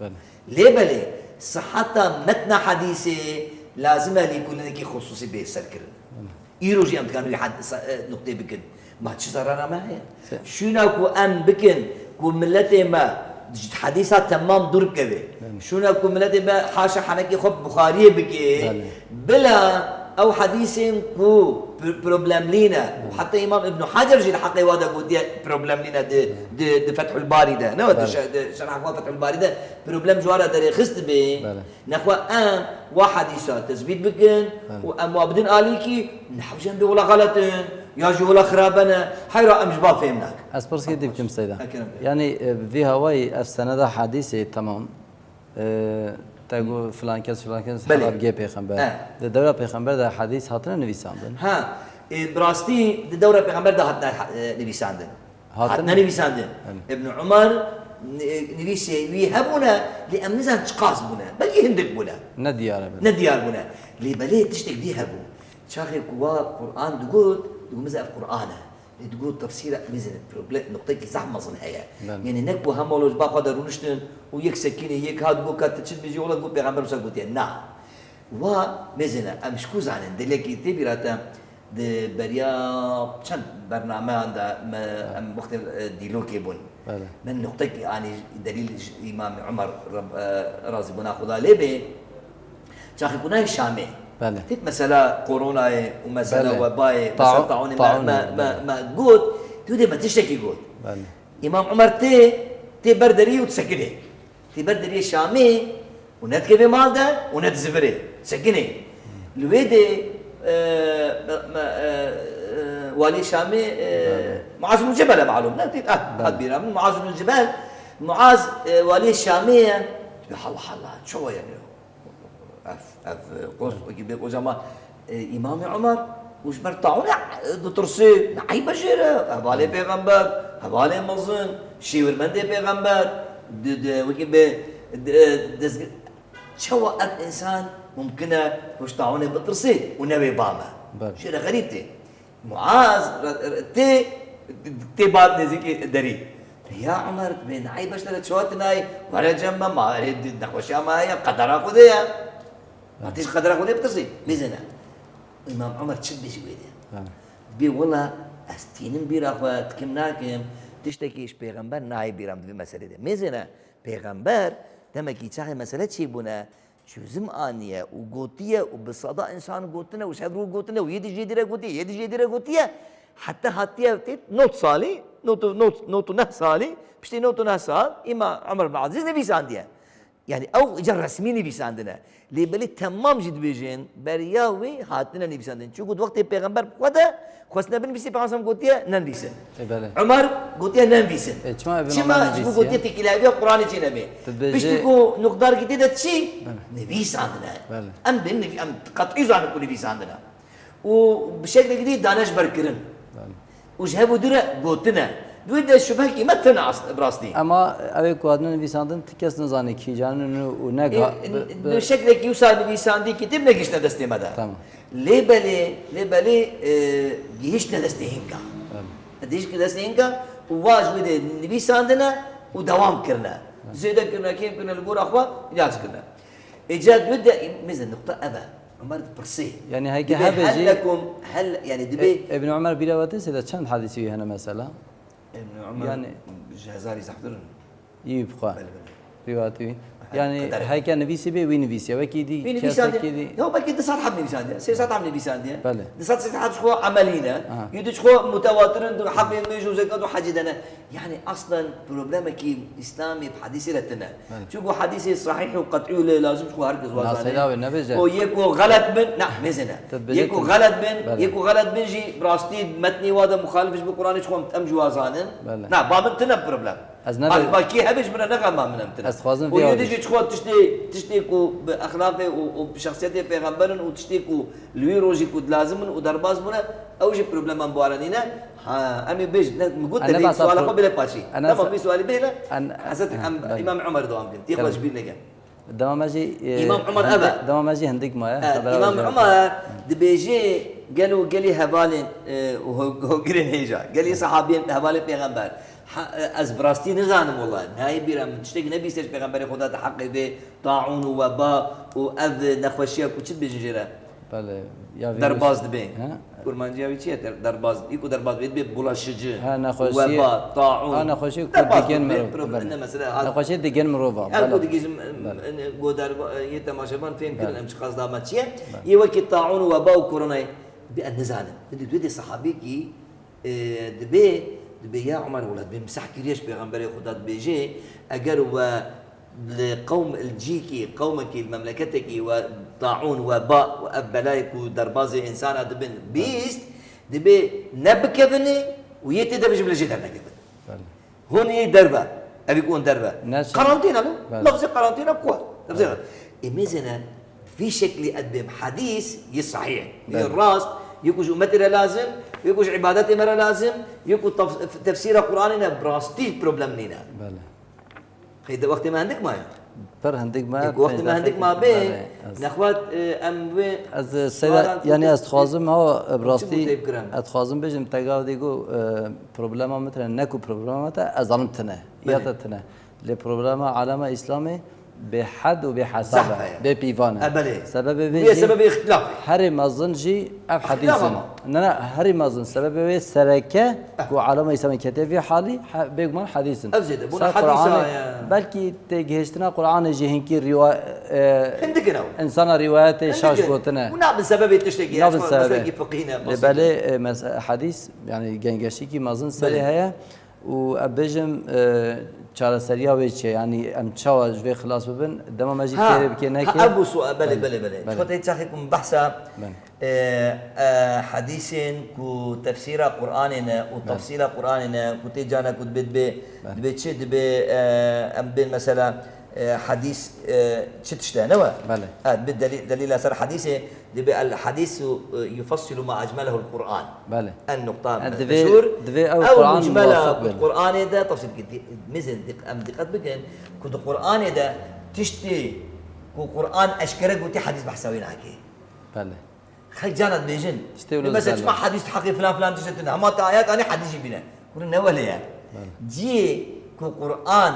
Belê. Lê belê, siheta metna hedîsê lazim e lêkolînekî xusûsî bê serkirin. Belê. Îro jî em dikarin wî hed-, sa-, e, nuqtê bikin. Ma çi zarara me heye? Se- Şûna ku em bikin, ku miletê me ji hedîsa temam dûr bikeve. Belê. Şûna ku miletê me haşa henekê xwe bi Buxariyê bike. Belê. Bila ew hedîsên ku pr-, problemlî ne. Belê. Û heta Îmam Ibn Hacer jî li heqê wa de gotiye problemlî ne di, Belê. Di, di Fethul Barî de. Ne we di Belê. Şe-, di şerha xwe Fethul Barî de problem ji wa re derêxist dibe. Belê. Nexwe em wa hedîsa tesbît bikin Belê. Û em wa bidin alîkî, nehew jî em bê wela xelet in, ya jî wela xirabe ne, heyra em ji ba fêm nakin. Ez pirsî dî bikim Seyda. Ekerem bey. Yani, e, vî hawayî ev seneda hedîsê temam, e, te got filan kes, filan kes Belê. Hera bi gê pêxember. E. Di dewra pêxember de hedîs hatine nivîsandin? Ha, e, bi rastî di dewra pêxember de hatine, e, nivîsandin. Hatine Hatine nivîsandin. Em. Ibn Umar, ni-, nivîsê wî hebûne, lê em nizan çiqas bûne. Belkî hindik bûne. Ne diyar e, belê. Ne diyar bûne. Lê belê tiştek dî hebû. Çaxê ku wa Qur'an digot, digot, "Mize ev Qur'an e." Lê digot, "Tefsîra mizin, problem, nuqtekî zehf mezin heye." Belê. Yanî ne ku hema lo ji ba xwe de rûniştin û yek sekînê, yek hat, got, "Ka tu çi dibêjî, wela got pêxember wisa gotiye." Na. Wa mêzin e, em ji ku zanin, dilekî tê bîra te, Di beriya çend bernameyan de me, em wextê, e, dîlokê bûn. Belê. Me nuqtekî anî delîl ji Îmamê Umer, Reb-, e, razîbûna Xuda lê bê. Çaxê ku nayê Şamê. Belê. Têt mesela koronayê û mesela Belê. webayê, Taû-, mesela taûnê me, taûnê, me, me, belê. me got, tu dê me tiştekî got. Belê. Îmam Umer tê, tê ber derî û disekinê. Tê ber deriyê Şamê û ne dikeve mal de û ne dizivire. Sekinê. Li wê de, e, me, me, e, e, walî Şamê, e, Belê. Muaz bin Cebel e malûm. Ne? Tê, ah, Belê. hat bîra min, Muaz bin Cebel. Muaz, e, walî Şamê ye. Dibê, "Halla, halla, çawa yani?" Ev, ev, e, qos, wekî bê qoca ma, e, Îmamê Umer, û ji ber taûnê, e, ditirsê, ne eyb e jê re, hevalê pêxember, hevalê mezin, şêwirmendê pêxember, di, di, wekî bê, di, destgi-, çawa ev însan mumkin e ku ji taûnê bitirsê û newê ba me? Belê. Jê re xerîb tê. Muaz re-, re-, tê, tê ba nêzîkî derî. Ya Umer, bê nayê beşlere çawa tu nayê? Were cem me, ma erê di-, nexweşiya me heye, qedera Xwedê ye. Ma tu ji qedera Xwedê bitirsî, mêzêne. Îmam Umer çi dibêjî wê de? Ha. Dibê wela ez tînim bîra xwe, dikim nakim, tiştekî ji pêxember nayê bîra min di vê meselê de. Mêzêne, pêxember demekî çaxê mesele çêbûne, çözüm aniye û gotiye û bi seda însan gotine û ji hev rû gotine û yê dî jê dî re gotiye, yê dî jê dî re gotiye. Heta hatiye tê not salî, not û, not, not û neh salî, piştî not û neh sal, Îma Umer bin Abdulaziz nivîsandiye. Yani ew îcar resmî nivîsandine. Lê belê temam jî dibêjin, beriya wê hatine nivîsandin. Çunku di wextê pêxember bi xwe de xwestine binivîsî, pêxember gotiye nenivîsin. E, belê. Umer gotiye nenivîsin. E, çima Ibn Çima? Umer Ji bo nivîsiye? Gotiye têkilîhêviya Quranê çê nebe. Tu dibêjî Piştî ku nuqdarkî tê de çi? Belê. Nivîsandine. Belê. Em dê nivî-, em qetî zanin ku nivîsandine. Û bi şeklekî dî dane ji ber kirin. Belê. Û ji hev û dû re gotine. Di wê de şubhekî me tune as-, bi rastî. Ema ew ê ku hatine nivîsandin, ti kes nizane kîjan in û ne Ê, ga-, bi, n-, bi bi şeklekî wisa nivîsandî kitêb negihiştine destê me de. Tamam. Lê belê, lê belê, e, gihiştine destê hinka. Tamam. Gihiştine destê hinka û wa ji wê de nivîsandine û dewam kirine. Tamam. Zêde kirine, kêm kirine, li gora xwe îlac kirine. Êca di wê de, mêze nuqta ev e. Umer dipirsê. Yani heke Dibê hebe hel jî lekum, hel, yani dibê E, Ibn Umer bîra we tê sê de çend hadîsî wî hene mesela? Ibn Umer Yani ji hezarî zehtir in. Yî bi xwe. Belê, belê. Rîwayetî wî. Ha, Yani qeder e. heke nivîsî bê wî nivîsiye. Wekî dî, Wî nivîsandiye. kesekî dî. Ya belkî du sed heb nivîsandiye. Sê sed heb nivîsandiye. Belê. Du sed sê sed heb ji xwe emelî ne. Aha. Yê du ji xwe mutewatir in, du heqê mêj û zekat û hecî de ne. Yani aslen problemekî Îslamê bi hadîsê re tine. Belê. Çunku hadîsê sahîh û qet'î û lê lazim ji xwe her kes wazane. Naseyla wê nebêje. Û yê ku xelet bin, na, mêzêne. Tu dibêje Yê ku tu xelet bin, Belê. yê ku xelet bin jî bi rastî metnê wa de muxalif ji bo Quranê ji xwe em ji wazanin. Belê. Na, ba min tine problem. Ez nebe- Bak, bak, kê hebe ji min re nexema min em tine. Ez dixwazim Û vê yê dî jî ji xwe tiştê, tiştê ku bi exlaqê û, û bi şexsiyetê pêxember in û tiştê ku li wî rojî ku dilazim in û derbas bûne, ew jî probleman bi wan re nîne. Ha, em ê bêjin, ne, min got te Ene dê behsa suala pro-, xwe bile paşî. ene Tamam, sa-, vî sualî bêle. en-, Hezret ha, em, belê. Îmam Umer dewam kin. Tê xwe Tamam. ji bîr neke. Dema me jî, e, Îmam Umer hende-, ev e. dema me jî hindik maye, E, xebera Îmam wê jî Umer dibêje, gelo gelî hevalên, e, ho-, hogirên hêja, gelî Hı. sahabiyên hevalên pêxember. Ha, e, ez bi rastî nizanim wela. Nayê bîra min tiştekî nebîste ji pêxemberê Xuda di heqê vê taûn û weba û ev nexweşiya ku çi dibêjin jê re? Belê, ya vî Derbaz wî- dibe. He? Kurmanciya wî çi ye? Der-, derbaz, î ku derbaz dibe, dibe bulaşıcı, Ha, nexweşiyê, weba, taûn. ha, nexweşiyê ku Derbaz digên dibe, mirov, problem belê. ne mesela hat. Nexweşiyê digên mirova, Her belê. ku digêjim, Belê. em, em, go derba-, yê temaşevan fêm kirin, Belê. em çiqas dama çi ye? Belê. Yê wekî taûn, weba û koronayê, bi em nizanin. Di dû de sahabîkî, e, dibê, dibê ya Umer, wela dibê misah kiriye ji pêxemberê Xuda dibêjê, eger we li qewm, li cîkî, qewmekî, li memleketekî we taûn, weba û ev belayê ku derbazê însana dibin bîst, dibê nebikevinê û yê tê de bijî bile jê dernekevin. Belê. Hûn yê derve, evî ku hûn derve. Ne şey- Karantîna lo, Belê. lafzê karantîna ku? Lafzê Belê. Ê mêzêne, vî şeklî ez dibêm hadîs yê sahîh, yê Belê. rast, yê ku ji ummetê re lazim, yê ku ji îbadetê me re lazim, yê ku tef-, tefsîra Qur'anê ne bi rastî problem nîne. Belê. Qey de wextê me hindik maye. Pir hindik me, Ê, ku wextê me pênc hindik deqîqe ma bê, belê, ez nexwet, e, em wê Ez, e, seyda, sualan yani kurdin. ez dixwazim ha, e, bi Çi rastî, bû tê bikirin? ez dixwazim bêjim, te gavdî got, e, problema min tine, ne ku problema te, ez zanim tine. Ya Belê. te tine. Lê problema alema Îslamê, Bê hed û bê hesab e, bê pîvan e. E, belê. Sebebê vê jî sebebê îxtilaf e. Herê mezin jî ev hedîs in. Ne, ne, herê mezin sebebê wê sereke ku alema Îslamê ketiye vê halî, he-, bêguman hedîs in. Ev zêde bûna hedîsa ye. Belkî têgihiştina Qur'anê jî hinkî rîwa-, e, insana rîwayetê şaş gotine. Hûn nabin sebebê tiştekî, nabin sebebê. Meselekî fiqhî ne. Lê belê, e, mes-, hedîs, yani gengeşîkî mezin serê heye. Û ez bêjim, e, çareseriya wê çi ye? Yanî em çawa ji vê xilas bibin? Dema me jî têrê bikê nekê. Ha, ev bû sual, belê, belê, belê. Belê. Çiqas tê çaxê ku min behsa, e, e, hedîsên ku tefsîra Qur'anê ne û tefsîla Qur'anê ne, ku tê cana ku dibê, dibê, dibê çi? Dibê, e, em bên mesela, e, hedîs, e, çi tişt e, ne we? Belê. E, dibê delî-, delîla ser hedîsê, Dibê el hadîsu, e, yufassilu ma ecmelehul Qur'an. Belê. En nokta meşhur. Divê ew Qur'an muwafiq bin. Qur'anê de tefsîl kir. Mêzên dik-, em diqet bikin ku di Qur'anê de tiştê ku Qur'an eşkere gotî, hadîs behsa wê nake. Belê. Xelk cana dibêjin. Tiştê wilo. Mesela çima hadîs heqê filan filan tişt tune. Hema te ayet anî, hadîs jî bîne. Hûn ne welê ye. Belê. Ciyê ku Qur'an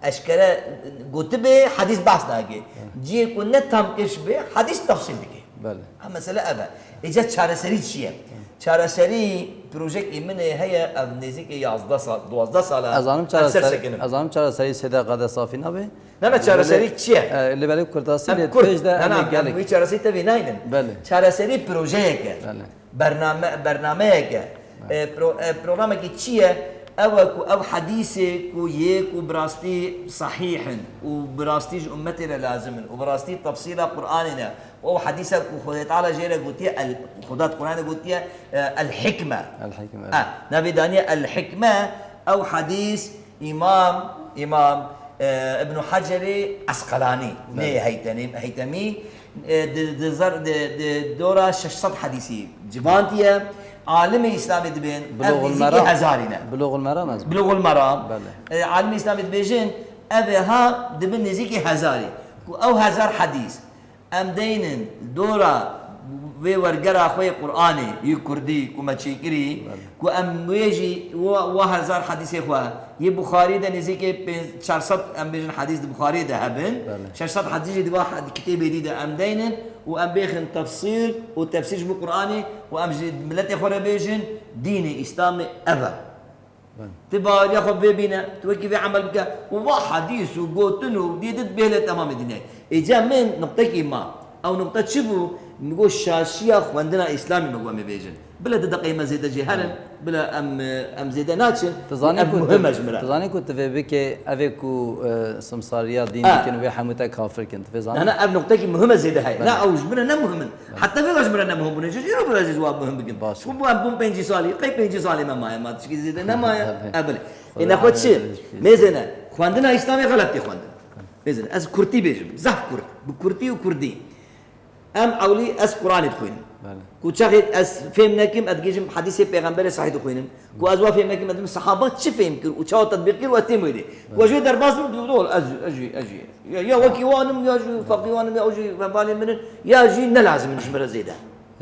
eşkere gotibe, hadîs behs nake. Belê. Ciyê ku ne tam kifş be, hadîs tefsîl dike. Belê. Ha, mesele ev e. Îca çareserî çi ye? Belê. Çareserî projeyekî min ê heye, ev nêzîkî yazdeh sal, duwazdeh sal e. Ez zanim çareserî, ez zanim çareserî sêde qede safî nabe. Ne, ne, çareserî çi ye? E, li belê kurtasî lê pêş de em ê gelek. Wî çareserî tevî naynin. Belê. Çareserî projeyek e. Belê. Bername, bernameyek e. Belê. E, pro-, e, programekî çi ye? Ew e ku ev hedîsê ku yê ku bi rastî sehîh in û bi rastî ji ummetê re lazim in û bi rastî tefsîla Qur'anê ne û ew hedîsa ku Xwedê Teala jê re gotiye, el, Xweda di Qur'anê gotiye, e, el hikme. El hikme, evet. Ha, navê daniye el hikme, ew hedîs Îmam, Îmam, e, Ibn Hacerê Esqelanî, nê Heytemî, Heytemî, e, di, di zer-, di, di dora şeş sed hedîsî civantiye. Alimê Îslamê dibên, ev nêzîkî hezarî ne. Biluxul Meram ez. Biluxul Meram. Belê. E, alimê Îslamê dibêjin, ev ê ha dibin nêzîkî hezarî. Ku ew hezar hedîs, Em deynin dora vê wergera xwe yê Qur'anê yê kurdî ku me çêkirî, Belê. Ku em wê jî wa, wa hezar hedîsê xwe yê Buxarî de nêzîkê pênc, çar sed, em bêjin, hedîs di Buxarî de hebin. Belê. Şeş sed hedîs jî di va hed-, kitêbê dî de em deynin û em bêxin tefsîl û tefsîr ji bo Qur'anê û em ji miletê xwe re bêjin, dînê Îslamê ev e. Belê. Tu baweriya xwe vê bîne, tu wekî vê emel bike û va hedîs û gotin û dî dit bêhle temamê dînê. Êca min nuqtekî ma. Ew nuqte çi bû? Min got şaşiya xwendina Îslamê me got em ê bêjin. Bila di deqeyê me zêde jê herin, Belê. Bila em, em zêde naçin. Tu zanî Ev ku muhim tu, e ji min re. Tu zanî ku tu vê bikê, ev ê ku, e, simsariya dîn Ha. dikin wê hemû te kafir kin. Tu vê zanî? Na, na, ev nuqtekî muhim e zêde heye. Belê. Na, ew ji min re ne muhim in. Heta vê ve ji min re ne muhim bûne. Ji îro bira jî ji wan muhim bikin. Baş. Hûn bû em bûn pêncî salî. Qey pêncî salê me maye? Ma tişkî zêde nemaye. Belê. E, belê. Ê, nexwe çi? Mêzêne. Xwendina Îslamê xelet tê xwendin. Mêzêne. Ez kurtî bêjim. Zehf kurt. Bi kurtî û kurdî. Em ewlî ez Quranê dixwînim. Belê. Ku çaxê ez fêm nekim, ez digêjim hedîsê pêxemberê sahî dixwînim. Ku ez wa fêm nekim, ez dibim sehaba çi fêm kir û çawa tetbîq kir û ez têm wê dê. Ku ez wê derbas bim, dibim, ez, ez jî, ez jî. Ya, ya wekî wan im, ya jî feqî wan im, ya ew jî hevalên min in, ya jî ne lazim in ji min re zêde.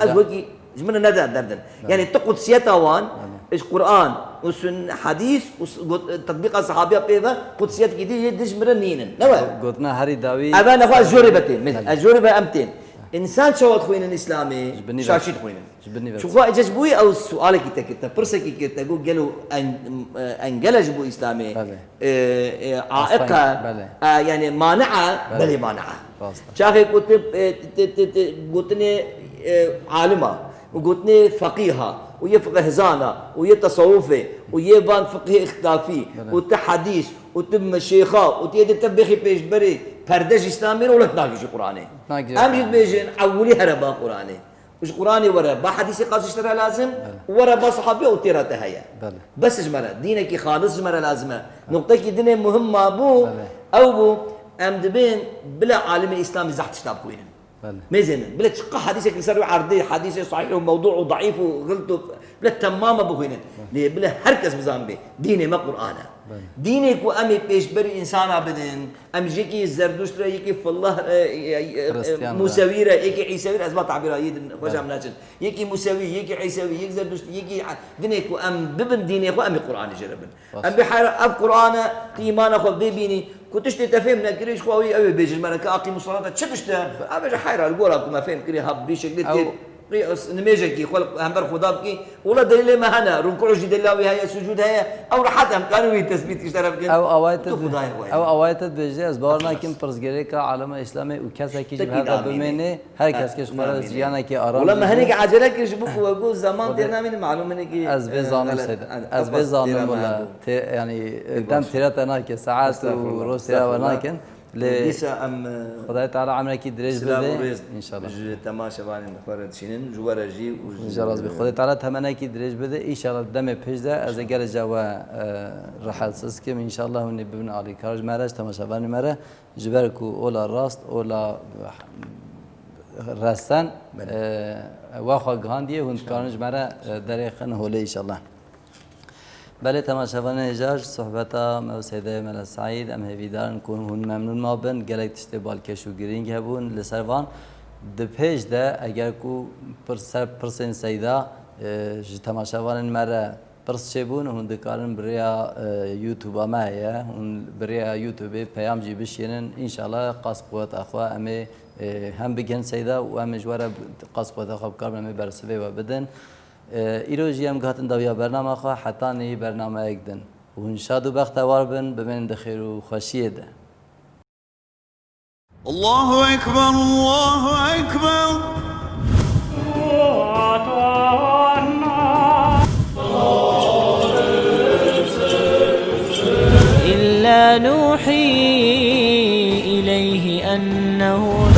Ez Ya. wekî ji min re ne de-, derdin. Belê. Yani tu qudsiyeta wan, Belê. ji Quran û sünn-, hedîs û s-, got-, tetbîqa sehabiya pê ve qudsiyet kî dî yê dij min re nînin. Ne we? Gotina herî dawî Eve nexwe ez jorê ve tên. Belê. Ez jorê ve em tên. Însan çawa dixwînin Îslamê? Ji binî ve. Şaşî dixwînin. Ji binî ve. Çuxa ecez bûyî ew sualekî te kir, te pirsekî kir, te got gelo en-, e, engel e ji bo Îslamê. Belê. E, e, Asteng, aiqa, belê. E, yani mani'a, Belê. belê mani'a. Rast e. Çaxê ku tu, e, tu, tu, tu, gotinê, e, alima, û gotinê feqîha, û yê fiqhzana, û yê tesawufê, û yê van fiqhê îxtilafî, Belê. û tu hedîs, û tu şêxa, û tu yê de te bêxî pêşberê perde ji Îslamê re, welat nagihîjî Qur'anê. Nagihîjî Em jî Qur'anê. dibêjin, ewilî here ba Qur'anê. Ji Qur'anê were, ba hedîsê qas ji te re lazim, Belê. û were ba sahabiya û têra te heye. Belê. Bes ji me re, dînekî xalis ji me re lazim e. Belê. Nuqtekî dinê muhim mabû, Belê. ew bû, em dibên bila alimê Îslamî zehf tişta bixwînin. Belê. Mêzênin. Bila çiqa hedîsek li ser wê erdê, hedîsê sahîh û mewdû û daîf û xilt û bila temama bixwînin. Belê. Lê bila her kes bizanibê, dînê me Qur'an e. Belê. Dînê ku em ê pêşberî însana bidin, em ji yekî Zerduşt re, yekî Fillah, e, e, e, Xristiyan re. Musewî re, yekî Îsewî re, ez va tabîra yê din xweş Belê. em naçin. Yekî Musewî, yekî Îsewî, yek Zerduşt, yekî dinê ku em bibin dînê xwe, em ê Qur'anê jê re bin. Baş. Em bê hera ev Qur'an e, tu îmana xwe vê bînî, Ku tiştê te fêm nekirî, ji xwe wî ew ê bêjin me re ke aqimus salata çi tişt e? Ev bêje heyra, li gora ku me fêm kirî, ha bi vî şeklê Ew tê qiyas nimêjekî xwe li hember Xweda bikî. Wela delîlê me hene, rûkuû jî delîla wî heye, sucûd heye. Ew rehet em karin wî tesbît ji te re bikin. Ew awayê te Tu di-, Xwedayê xwe ew ye. awayê te dibêje, ez bawer Ew nakim pirsgirêka alema Îslamê û kesekî ji Tiştekî bi hev de namînî. bimêne, her Ew kes ji xwe re namînî. jiyanekî aram Wela me jî hinekî bû. acele kir ji bo ku we got zeman Xwedê tê namînî, malûm hinekî, Xwedê, e, ez vê zanim xelet-, seyda. e, Ez vê eqpas zanim têra me wela hebû. tê, yanî, Pek dem baş. têra te nake, saet û Estağfurullah, roj têra we estağfurullah. nakin. Lê Dîsa em, e, Xwedayê Teala emrekî dirêj silav û bide. rêz İnşallah. ji temaşevanên xwe re dişînin, ji we re jî û ji, Xwedê razî be. Xwedê Teala temenekî dirêj bide. Înşallah demê pêş de ez ê gelê ca we, e, rehetsiz kim. Înşallah hûn ê bibin alîkar ji me re, ji temaşevanê me re. Ji ber ku ola rast, ola resen, Belê. e, we xwe gihandiye, hûn dikarin ji me re, e, derêxin holê înşallah. Belê temaşevanên hêja, ji sohbeta me û Seydê Mele Seîd em hêvîdar in ku hûn memnûn mabin. Gelek tiştê balkêş û girîng hebûn. Li ser van di pêş de eger ku pir-, ser pirsên Seyda, e, ji temaşevanên me re pirs çêbûn, hûn dikarin bi rêya, e, YouTube-a me heye. Hûn bi rêya YouTube-ê peyam jî bişînin. Înşallah qas quweta xwe em ê, e, hem bigihin Seyda û em ê ji we re qas quweta xwe bikarin em ê bersivê we bidin. E, îro jî em gihatin dawiya bernama xwe, hetanî bernameyek din. Hûn şad û bextewar bin, bimînin di xêr û xweşiyê de. Allahu Ekber, Allahu Ekber. إلا نوحي إليه أنه